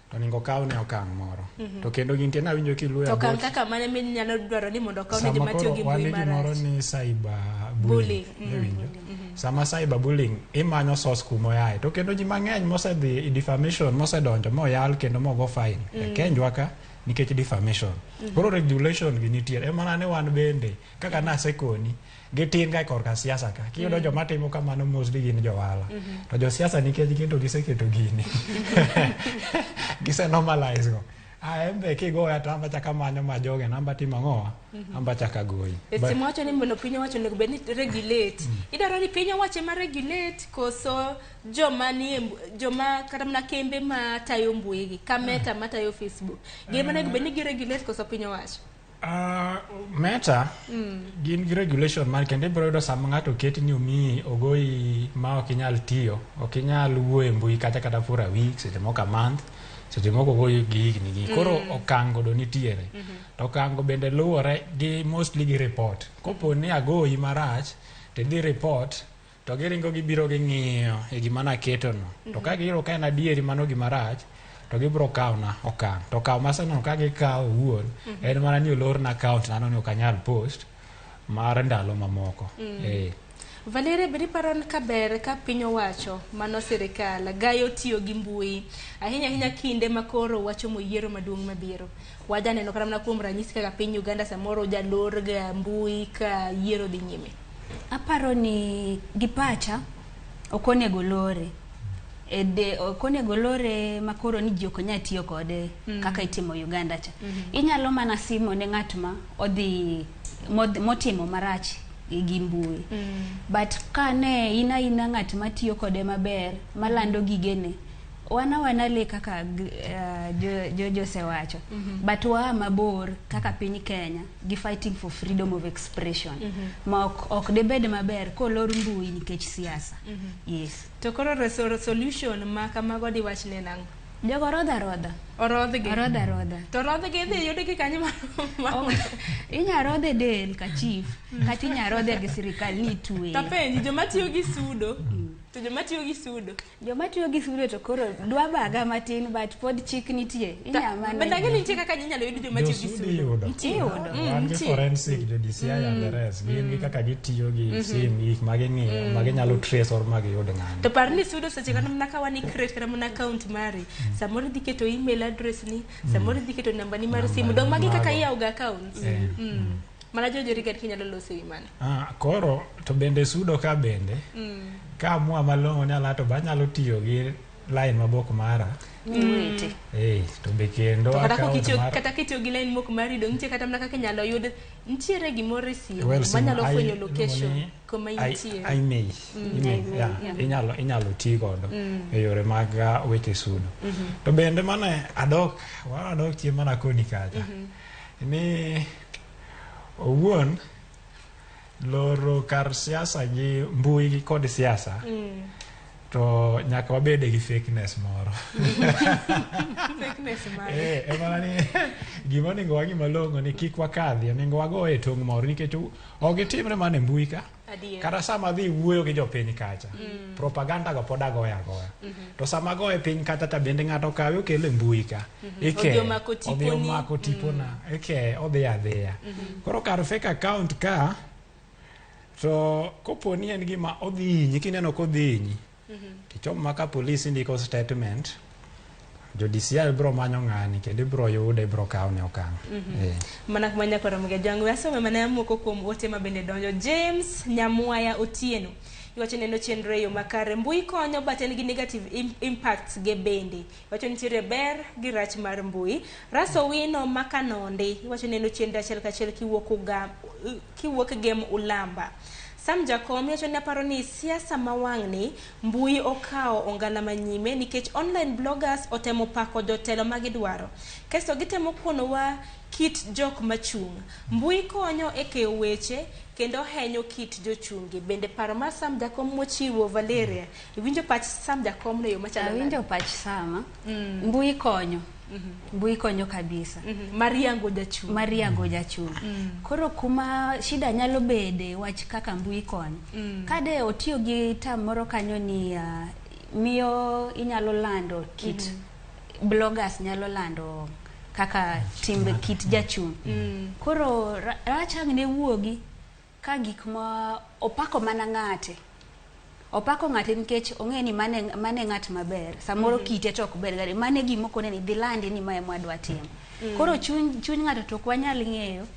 to onego okaw ne okang' moro. To kendo gintie nawinjo kiluwo To okang' kaka mane minyalo dwaro ni mondo okaw ne sama joma tiyo koro gi wan mbui gi gimoro marach? ni cyber Bullying. bullying. Iwinjo? Sama cyber bullying imanyo source kumoyae to kendo ji mang'eny mosedhi e defamation mosedonjo moyal kendo mogo fine e Kenjwa ka nikech defamation. Koro regulation gi nitie ema mana ni wan bende kaka nasekoni gitin ga korka siasa ka kiyudo joma timo kamano mostly gin johala. To josiasa nikech gin to giseketo gini gise normalize go. Embe kigoya to amba chaka manyo ma joge namba timo ang'o amba chaka goyi. E seche mawacho ni mondo piny owacho onego bed ni regulate. Idwaro ni piny owacho ema regulate koso joma nie joma kata mana kembe matayo mbui gi ka Meta matayo Facebook. Gin ema onego bed ni gi regulate koso piny owacho? Meta gin gi regulation mar kendo ibiro yudo sama ng'ato oketi ni omiyi ogoyi ma ok inyal tiyo, ok inyal wuoyo e mbui kata kata for a week, seche moko a month, seche moko ogoyi gi higni gi. Koro okang' godo nitiere. To okang' go bende luwore gi mostly gi report. Kopo ni agoyi marach, to idhi report, to giringo gibiro ging'iyo e gima naketo no. To ka giyudo ka en adieri mano gima rach, to gibiro kawo na okang'. To okaw maseneno ka gikawo owuon, en mana ni olorna account na no ni ok anyal post mar ndalo mamoko. Valeria, bende iparo ni ka ber ka piny owacho mano sirikal gayo tiyo gi mbui ahinya ahinya kinde ma koro wachomo yiero maduong' mabiro. Wajaneno kata mana kuom ranyisi kaka piny Uganda samoro jalor ga mbui ka yiero dhi nyime. Aparo ni gi pacha ok onego lore. Ok onego lore makoro ni ji ok nyal tiyo kode kaka itimo Uganda cha. Inyalo mana simo ne ng'at ma odhi motimo marach gi mbui. But ka ne in aina ng'at matiyo kode maber, malando gigene, wana le kaka George osewacho. But waa mabor kaka piny Kenya gi fighting for freedom of expression. Ma ok debed maber kolor mbui nikech siasa. Yes. To koro solution ma kamago diwach ne nang'o? Jogo rodha rodha. Orodhgi. Orodha rodha. To rodhgi idhi yudgi kanyo ma Inya rodhe del ka chief, kata inya rodhe gi sirikal ni itweye. Tapenji joma tiyo gi sudo. To joma tiyo gi sudo. Joma tiyo gi sudo to koro dwa baga matin, but pod chik nitie. Inya mana. Bende ang'e ni nitie kaka inyalo yud joma tiyo gi Josudo sudo. iyudo. Nitie. Iyudo. Wan gi Nitie. forensic, jo DCI and the rest, gin gi kaka gitiyo gi sim, gik ma ging'iyo, ma ginyalo trace or ma giyud ng'ani. To par ni sudo seche kata mana ka wan i create kata mana account mari, samoro idhi keto email address ni, samoro idhi keto namba ni mar simu. Dong magi kaka mago. iyawo ga accounts. Eh. Mana George Origa kinyalo loso e wi mano. Ah, koro to bende sudo ka bende ka amua malong'o ni ala to be anyalo tiyo gi line mabok mara. Miwete. Eh, to be kendo To kata account kokitiyo mar kata kitiyo gi line mok mari dong nitie kata mana kaka inyalo yud nitiere gimoro e simu Well, simu, manyalo fwenyo iluongo location ni kuma intie. IMEI. IMEI, yeah, inyalo ti godo e yore mag weche sudo. To bende mane adok wan adok chien mana koni kacha ni owuon loro kar siasa gi mbui gi kod siasa to nyaka wabede gi fakeness moro. Fakeness mare. Eh, emana ni gima onego wang'i malong'o ni kik wakadhi, onego wagoye e tong' moro nikech ok gitimre mana e mbui ka. Adier. Kata sama adhi wuoyo gi jopiny kacha, propaganda go pod agoyo agoya. To sama agoyo e piny kacha ta bende ng'ato kawe okelo e mbui ka. Ike, Odhi omako odhi tiponi. omako tipona, ike odhi adhiya. Koro kar fake account ka, to kopo ni en gima odhi hinyi, kineno kodhi hinyi, tichom maka polis indiko statement, jo DCI bro manyo ng'ani kendo ibro yude, ibro kawne okang'. Eh. Mana kuma nyakora Jangwe asome mana moko kuom ote ma bende donjo. James Nyamwaya Otieno iwacho neno chenro e yo makare. Mbui konyo but en gi negative impacts ge bende. Iwacho nitiere ber gi rach mar mbui. Raso Wino Makanonde iwacho neno chenro achiel kachiel kiwuok Gem Ulamba. Sam Jakom iwacho ni aparo ni siasa ma wang'ni mbui okawo ongala manyime nikech online bloggers otemo pako jotelo ma gidwaro. Kasto gitemo konowa kit jok machung'. Mbui konyo e keyo weche kendo henyo kit jochungi. Bende paro mar Sam Jakom mochiwo Valeria, iwinjo pach Sam Jakom no e yo machalo nade? Awinjo pach Sama. Mbui konyo. Mbui konyo kabisa. Mar yango jachung'. Mar yango jachung'. Koro kuma shida nyalo bede wach kaka mbui konyo. Kade otiyo gi term moro kanyo ni miyo inyalo lando kit bloggers nyalo lando kaka timbe kit jachung'. Koro rach ang' ne wuogi ka gik ma opako mana ng'ate. Opako ng'ate nikech ong'e ni mane ng'at maber. Samoro kite to ok ber gari. Mane gima okone ni dhi landi ni mae mwadwa timo. Koro chuny ng'ato to ok wanyal ng'eyo.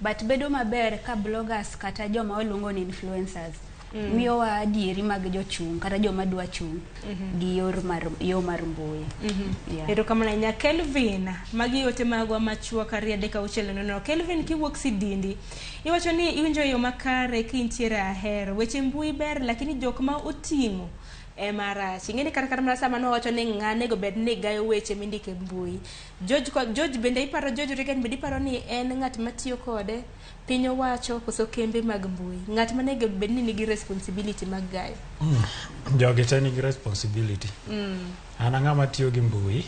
But bedo maber ka bloggers kata joma waluongo ni influencers miyowa adieri mag jochung' kata joma dwa chung' gi yo mar mbui. Yeah. Erokamano ahinya Kelvin. Magi ote magwa machuok 2 3 6 0. Kelvin kiwuok Sidindi, iwacho ni iwinjo e yo makare kintiere Ahero. Weche mbui ber lakini jok ma oting'o ema rach. Ing'e ni kata mana sama nwawacho ni ng'ane onego bed ni gayo weche mindiko e mbui. George bende iparo George Reagan bende iparo ni en ng'at matiyo kode piny owacho koso kembe mag mbui. Ng'at manego bed ni nigi responsibility mag gayo. Jogi te nigi responsibility. An ang'ama tiyo gi mbui,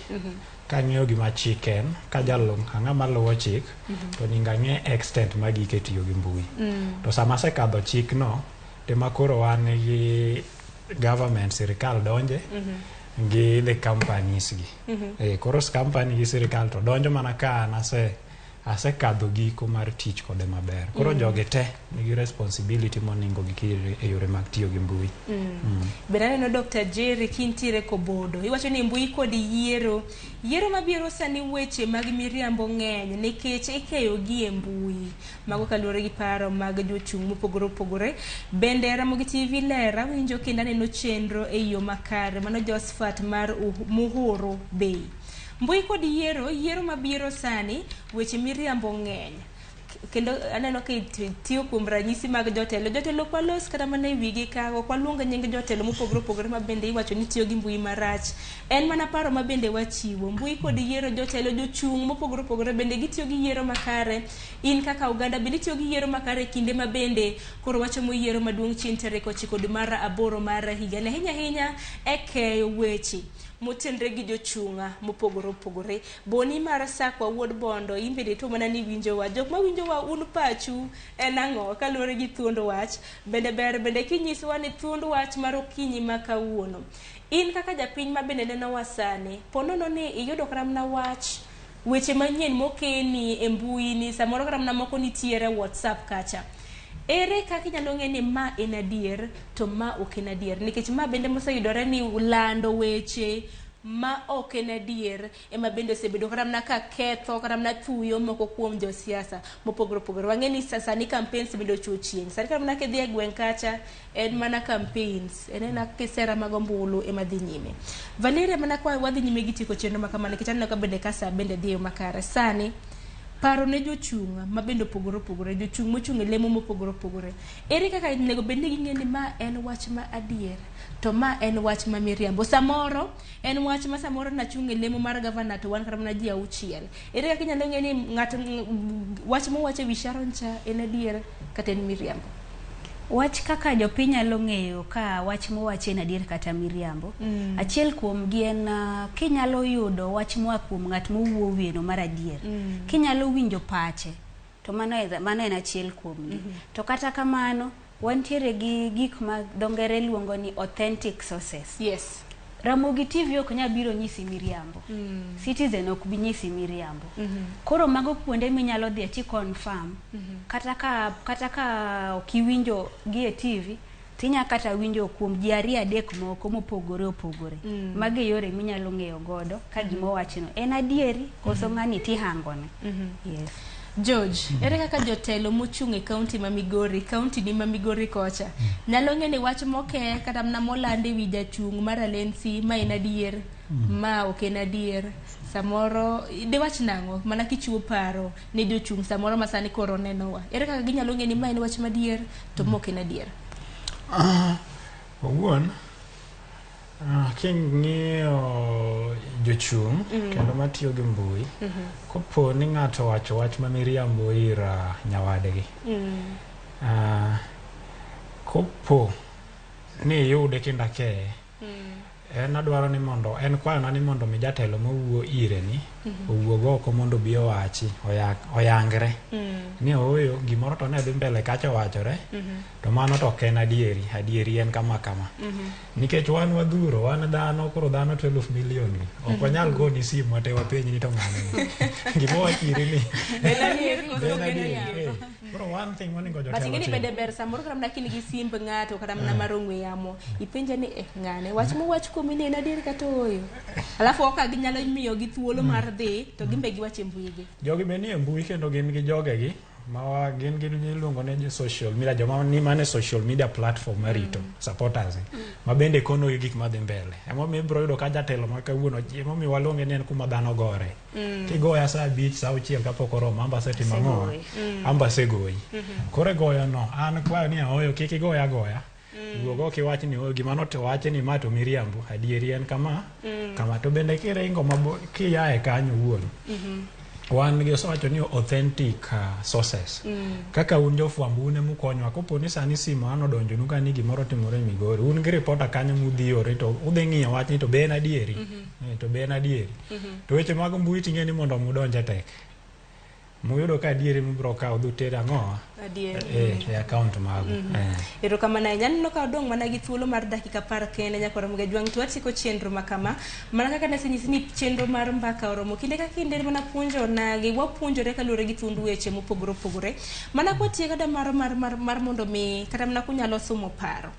kang'iyo gima chik en, ka ang'ama luwo chik, to onego ang'e extent magike tiyo gi mbui. To sama asekadho chikno, tema koro wan gi government, sirikal donje, gi the companies gi. Koro company gi sirikal to donjo mana ka an asekadho giko mar tich kode maber. Koro jogi te nigi responsibility monego gikir e yore mag tiyo gi mbui. Bende aneno Dr. Jerry kintiere Kobodo. Iwacho ni mbui kod yiero. Yiero mabiro sani weche mag miriambo ng'eny nikech ikeyo gi e mbui. Mago kaluwore gi paro mag jochung' mopogore opogore. Bende Ramogi TV ler awinjo kendo aneno chenro e yo makare. Mano Josephat mar Muhuru Bay. Mbui kod yiero, yiero mabiro sani weche miriambo ng'eny. Kendo aneno ka itiyo kuom ranyisi mag jotelo. Jotelo ok walos kata mana e wigi ka, ok waluong nying jotelo mopogore opogore ma bende iwacho ni tiyo gi mbui marach. En mana paro ma bende wachiwo. Mbui kod yiero jotelo, jochung' mopogore opogore bende gitiyo gi yiero makare. In kaka oganda bende itiyo gi yiero makare e kinde ma bende koro wachomo yiero maduong' chieng' tarik 9 dwe mar 8 mar higani. Ahinya ahinya e keyo weche motenre gi jochung' mopogore opogore. Boni mar Sakwa wuod Bondo, in bende ituo mana ni winjowa. Jok ma winjowa un pachu en ang'o kaluwore gi thuond wach? Bende ber bende kinyisowa ni thuond wach mar okinyi ma kawuono. In kaka japiny ma bende nenowa sani, po nono ni iyudo kata mana wach weche manyien mokeni e mbui ni samoro kata mana moko nitiere WhatsApp kacha. Ere kaka inyalo ng'e ni ma en adier to ma ok en adier? Nikech ma bende moseyudore ni lando weche ma ok en adier ema bende osebedo kata mana ka ketho kata mana thuyo moko kuom josiasa mopogore opogore. Wang'e ni sani campaigns bende ochuo chieng'. Sani kata mana kidhi e gweng' kacha en mana campaigns, en ena kisera mag ombulu ema dhi nyime. Valeria, mana kwa wadhi nyime gi tieko chenro ma kamano nikech aneno ka bende ka sa bende dhi e yo makare. Sani paro ne jochung' ma bende opogore opogore, jochung' mochung' e lemo mopogore opogore. Ere kaka onego bed ni ging'e ni ma en wach ma adier to ma en wach ma miriambo? Samoro en wach ma samoro nachung' e lemo mar gavana to wan kata mana ji 6. Ere kaka inyalo ng'e ni ng'ato wach mowach e wi Sharon cha en adier kata en miriambo? Wach kaka jopiny nyalo ng'eyo ka wach mowach en adier kata miriambo. Achiel kuom gi en kinyalo yudo wach moa kuom ng'at mowuoyeno mar adier. Kinyalo winjo pache to mano en achiel kuom gi. To kata kamano wantiere gi gik ma dho ngere luongo ni authentic sources. Yes. Ramogi TV ok nyal biro nyisi miriambo. Citizen ok bi nyisi miriambo. Koro mago kuonde minyalo dhiye ti confirm. Kata ka ok iwinjo gi e TV, tinya kata winjo kuom ji 2 3 moko mopogore opogore. Magi yore minyalo ng'eyo godo ka gima owachno en adieri koso ng'ani tihangone. Yes. George, ere kaka jotelo mochung' e kaunti ma Migori, kaunti ni ma Migori kocha, nyalo ng'e ni wach moke kata mana molandi wi jachung' mar Alensi ma en adier, ma ok en adier, samoro diwach nang'o mana kichiwo paro ne jochung' samoro ma sani koro nenowa. Ere kaka ginyalo ng'e ni ma en wach madier to ma ok en adier? Owuon, king'iyo jochung' kendo matiyo gi mbui, kopo ni ng'ato owacho wach ma miriambo ir nyawadgi, kopo ni iyude kendo akeye, en adwaro ni mondo en kwayona ni mondo mi jatelo mowuo ire ni owuog oko mondo obi owachi oyangre ni ooyo gimoro to ne dhi mbele kacha owachore to mano to ok en adieri, adieri en kama kama. Nikech wan wadhuro, wan dhano, koro dhano 12 million gi. Ok wanyal goni simu ate wapenj ni to ng'ane. Gima wachiri ni. En adieri koso ok en adieri? Koro one thing monego jotelo But ing'e ni tim. bende ber samoro kata mana kin gi simb ng'ato kata mana mar ong'we yamo, ipenje ni ng'ane wach mowach kuomi ni en adier kata ooyo. Alafu ok ginyalo miyo gi thuolo mar dhi to gimbe giwacho e mbui gi. Jogi be nie mbui kendo gin gi jogegi ma gin gi iluongo ni social media, joma ni mane social media platform marito supporters ma bende kono gi gik madhi mbele. Emomiyo ibiro yudo ka jatelo ma kawuono, emomiyo waluonge ni en kuma dhano gore. Kigoya saa 5, saa 6 kapok oromo, amba asetimo ang'o? Amba asegoyi. Koro e goyo no, an kwayo ni aoyo kik igoya agoya. Wuog oko iwach ni ooyo gima nowachi ni ma to miriambo, adieri en kama, kama. To bende kiringo mabor, kiaye kanyo owuon, wan gi osewacho ni authentic sources. Kaka un jofwambo un emukonywa, kopo ni sani simu an odonjonu ka ni gimoro otimore Migori, un gi reporter kanyo mudhi ore to udhi ng'iyo wachni to be en adieri, to be en adieri. To weche mag mbui ting'e ni mondo mudonje tek. Muyudo ka adieri mubiro kawo dhi uter ang'o? Adier. E account magu. Erokamano ahinya. Aneno ka odong' mana gi thuolo mar dakika 10 kende nyaka romo ga jwang' to watieko chenro ma kama. Mana kaka nasenyisi ni chenro mar mbaka oromo kinde ka kinde mana puonjo nagi wapuonjore kaluwore gi thuond weche mopogore opogore. Mana kwatieko kata mar mondo mi kata mana kunyalo somo paro.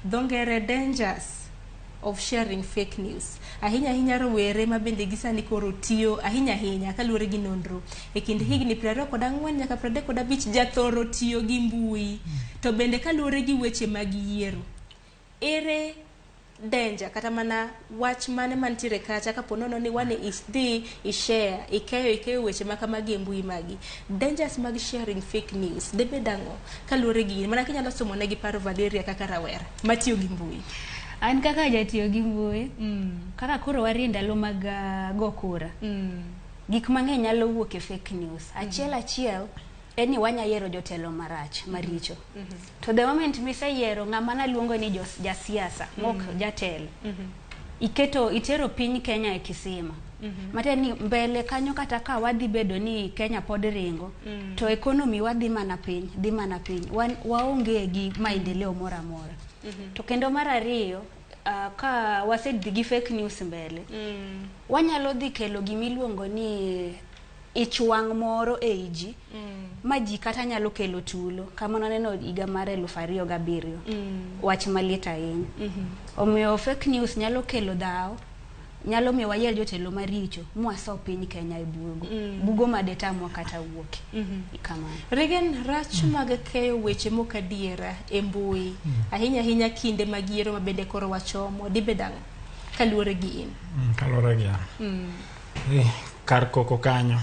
Dho ngere dangers of sharing fake news. Ahinya ahinya rowere ma bende gi sani koro tiyo ahinya ahinya kaluwore gi nonro. E kind higni 24 nyaka 35 jathoro tiyo gi mbui. To bende kaluwore gi weche mag yiero. Ere danger kata mana wach mane mantiere kacha kapo nono ni wane isdhi ishare ikeyo weche ma kamagi e mbui magi. Dangers mag sharing fake news debed ang'o kaluwore gi in mana kinyalo somo negi paro Valeria kaka rawera matiyo gi mbui? An kaka jatiyo gi mbui, kaka koro warie ndalo mag go kura, gik mang'eny nyalo wuok e fake news. Achiel achiel en ni wanya yiero jotelo marach maricho. To the moment miseyiero ng'ama naluongo ni jasiasa mok jatelo, iketo itero piny Kenya e kisima. Matiende ni mbele kanyo kata ka wadhi bedo ni Kenya pod ringo, to economy wadhi mana piny, dhi mana piny. Wan waonge gi maendeleo moro amora. To kendo mar ariyo, ka wasedhi gi fake news mbele, wanyalo dhi kelo gimiluongo ni ich wang' moro ei ji, ma ji kata nyalo kelo tulo. Kama naneno higa mar 2007, wach maliet ahinya. Omiyo fake news nyalo kelo dhaw, nyalo miyo wayier jotelo maricho mwaso piny Kenya e bugo. Bugo madetamwa kata wuok. Kamano. Regan, rach mag keyo weche mok adiera e mbui, ahinya ahinya kinde mag yiero ma bende koro wachomo, dibed ang'o kaluwore gi in? Kaluwore gi an. Kar koko kanyo,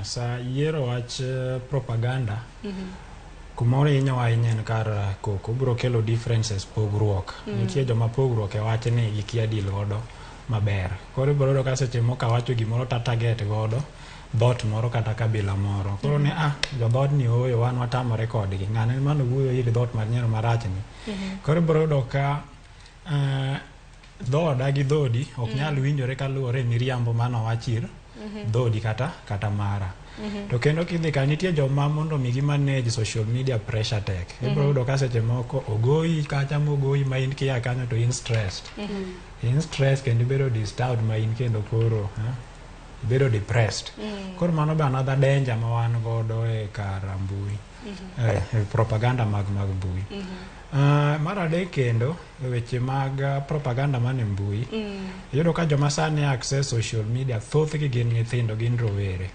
sa yiero wach propaganda, kumoro hinyowa ahinya en kar koko, biro kelo differences, pogruok. Nitie joma pogruok e wach ni gikia deal godo maber. Koro ibiro yudo ka seche moko awacho gimoro ta target godo dhoot moro kata kabila moro. Koro ni jo dhoot ni ooyo wan watamore kodgi. Ng'ane mano wuoyo ir dhoot mar nyiero marach ni. Koro ibiro yudo ka dhoda gi dhodi ok nyal winjore kaluwore miriambo manowach ir dhodi kata mara. To kendo kidhi ka nitie joma mondo mi gi manage social media pressure tek. Ibiro yudo ka seche moko ogoyi kacha mogoyi ma in kia kanyo to in stressed. In stress kendo ibedo disturbed ma in kendo koro ibedo depressed. Koro mano be another danger ma wan godo e kar mbui. Propaganda mag mbui. Mar adek kendo weche mag propaganda man e mbui. Iyudo ka joma sani access social media thothgi gin nyithindo, gin rowere.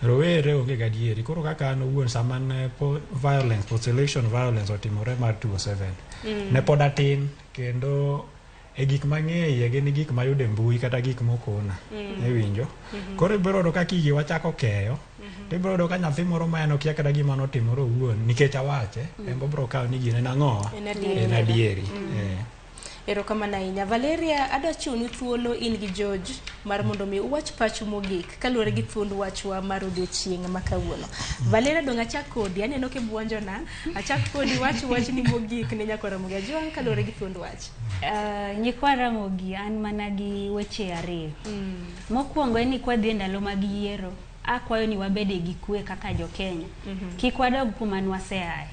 Rowere onge gadieri. Koro kaka an owuon sama ne violence, post election violence otimore mar 2007, ne pod atin kendo e gik mang'eye gin gik mayudo e mbui kata gik mokona. Iwinjo? Koro ibiro yudo ka gigi wachako keyo, to ibiro yudo ka nyathi moro ma en okia kata gima notimore owuon nikech awache, en biro kawo ni gino en ang'owa? En adieri. Erokamano ahinya. Valeria, adwa chiwonu thuolo in gi George mar mondo mi uwach pachu mogik kaluwore gi thuond wachwa mar odiochieng' ma kawuono. Valeria, dong' achak kodi, aneno kibuonjona, achak kodi wach wachni mogik ne nyakwa Ramogi Ajwang' kaluwore gi thuond wach. Nyikwa Ramogi, an mana gi weche ariyo. Mokwongo en ni kwadhi e ndalo mag yiero, akwayo ni wabede gi kwe kaka jo-Kenya. Kik wadog kuma nwaseaye.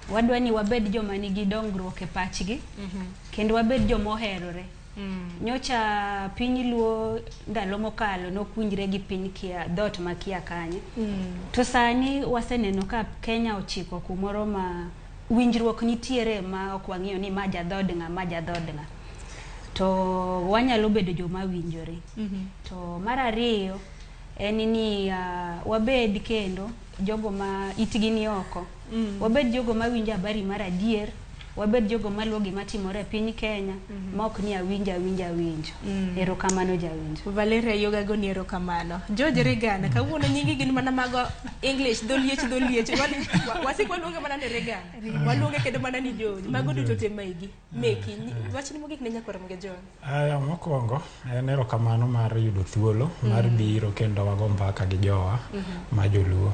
Wadwa ni wabed joma nigi dongruok e pachgi, kendo wabed joma oherore. Nyocha piny Luo ndalo mokalo nokwinjre gi piny kia, dhoot ma kia kanyo. To sani waseneno ka Kenya ochiko kumoro ma winjruok nitiere ma ok wang'iyo ni ma jadhood ng'a, ma jadhood ng'a. To wanyalo bedo joma winjore. To mar ariyo en ni wabed kendo jogo ma itgi ni oko. Wabed jogo mawinjo habari mar adier, wabed jogo maluwo gima timore e piny Kenya, ma ok ni awinjo awinjo awinjo. Erokamano jawinjo. Valeria Yoga goni erokamano. George Regan, kawuono nyingi gin mana mago English, dholiech dholiech. Wasik waluonge mana ni Regan. Waluonge kendo mana ni George. Mago duto te megi. Meki. Wachni mogik ne nyakwa Ramogi Ajwang'. Aya, mokwongo en erokamano mar yudo thuolo mar biro kendo wago mbaka gi jowa ma joluo.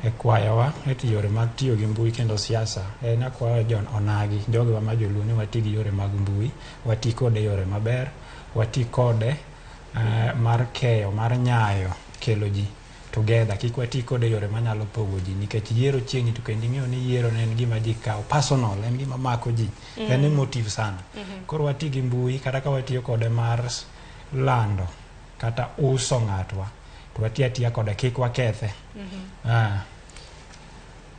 E kwayowa e yore mag tiyo gi mbui kendo siasa. En akwayo John Onagi, jogewa ma joluo ni wati gi yore mag mbui, wati kode yore maber, wati kode mar keyo, mar nyayo, kelo ji together. Kik wati kode yore manyalo pogo ji nikech yiero chiegni to kendo ing'eyo ni yiero ne en gima ji kawo personal, en gima mako ji, en emotive sana. Koro wati gi mbui kata ka watiyo kode mar lando kata uso ng'atwa, to wati atiya kode kik wakethe.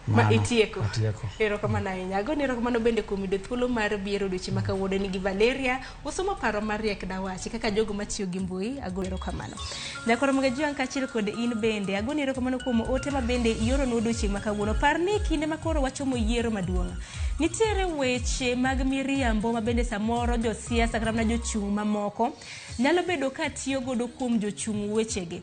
Ma Mano, itieko. Atieko. Erokamano ahinya. Agoni erokamano bende kuom yudo thuolo mar biro odiochieng' ma kawuono nigi Valeria. Usomo paro mariek dawachi kaka jogo matiyo gi mbui. Agoni erokamano. Nyakoro Mga kaachiel kod in bende. Agoni erokamano kuom ote ma bende ioronwa odiochieng' ma kawuono. Par ni kinde ma koro wachomo yiero maduong'. Nitiere weche mag miriambo ma bende samoro josiasa kata mana jochung' mamoko nyalo bedo ka tiyo godo kuom jochung' wechegi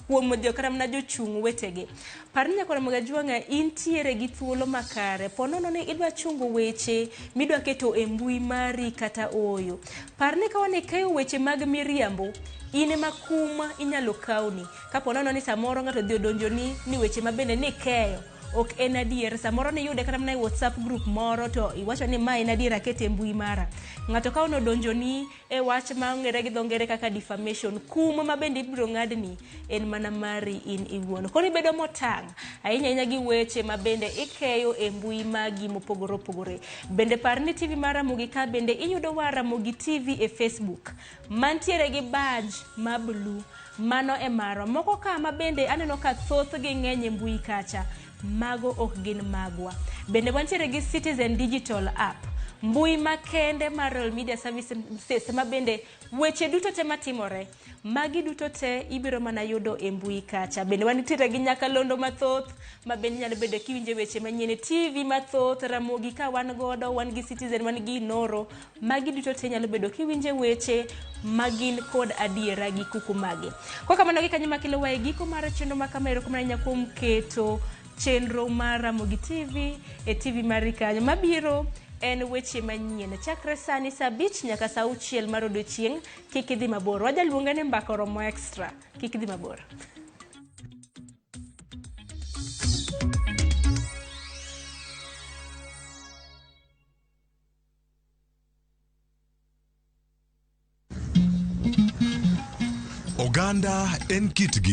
kuom jo kata mana jochung' wetegi. Par ni nyakwar Ramogi Ajwang'a intiere gi thuolo makare. Po nono ni idwa chungo weche midwa keto e mbui mari kata ooyo. Par ni ka wane keyo weche mag miriambo, in ema kum inyalo kawni. Kapo nono ni samoro ng'ato odhi odonjoni ni weche ma bende nikeyo ok en adier. Samoro niyude kata mana e WhatsApp group moro to iwacho ni ma en adier akete e mbui mara. Ng'ato ka odonjoni e wach ma ong'ere gi dho ngere kaka defamation, kum ma bende ibiro ng'adni en mana mari in iwuon. Koro ibedo motang' ahinya ahinya gi weche ma bende ikeyo e mbui magi mopogore opogore. Bende par ni TV mar Ramogi ka bende iyudo wa Ramogi TV e Facebook mantiere gi badge ma blue. Mano e marwa. Moko ka ma bende aneno ka thothgi ng'eny e mbui kacha. Mago ok gin magwa. Bende wantiere gi Citizen Digital app. Mbui makende mar Royal Media Services ma bende weche duto te matimore magi duto te ibiro mana yudo e mbui kacha. Bende wantiere gi nyakalondo mathoth ma bende inyalo bedo kiwinjo weche manyien e TV mathoth, Ramogi ka wan godo, wan gi Citizen, wan gi Inoro. Magi duto te nyalo bedo kiwinje weche magin kod adiera gi kuku magi. Kwa kamano gi kanyo makelo wa e giko mar chenro ma kama. Erokamano ahinya kuom keto chenro mar Ramogi TV e TV mari kanyo. Mabiro en weche manyien chakre sani saa 5 nyaka saa 6 mar odiochieng'. Kik idhi mabor, wajaluonge ni Mbaka Oromo Extra. Kik idhi mabor. Oganda en kitgi.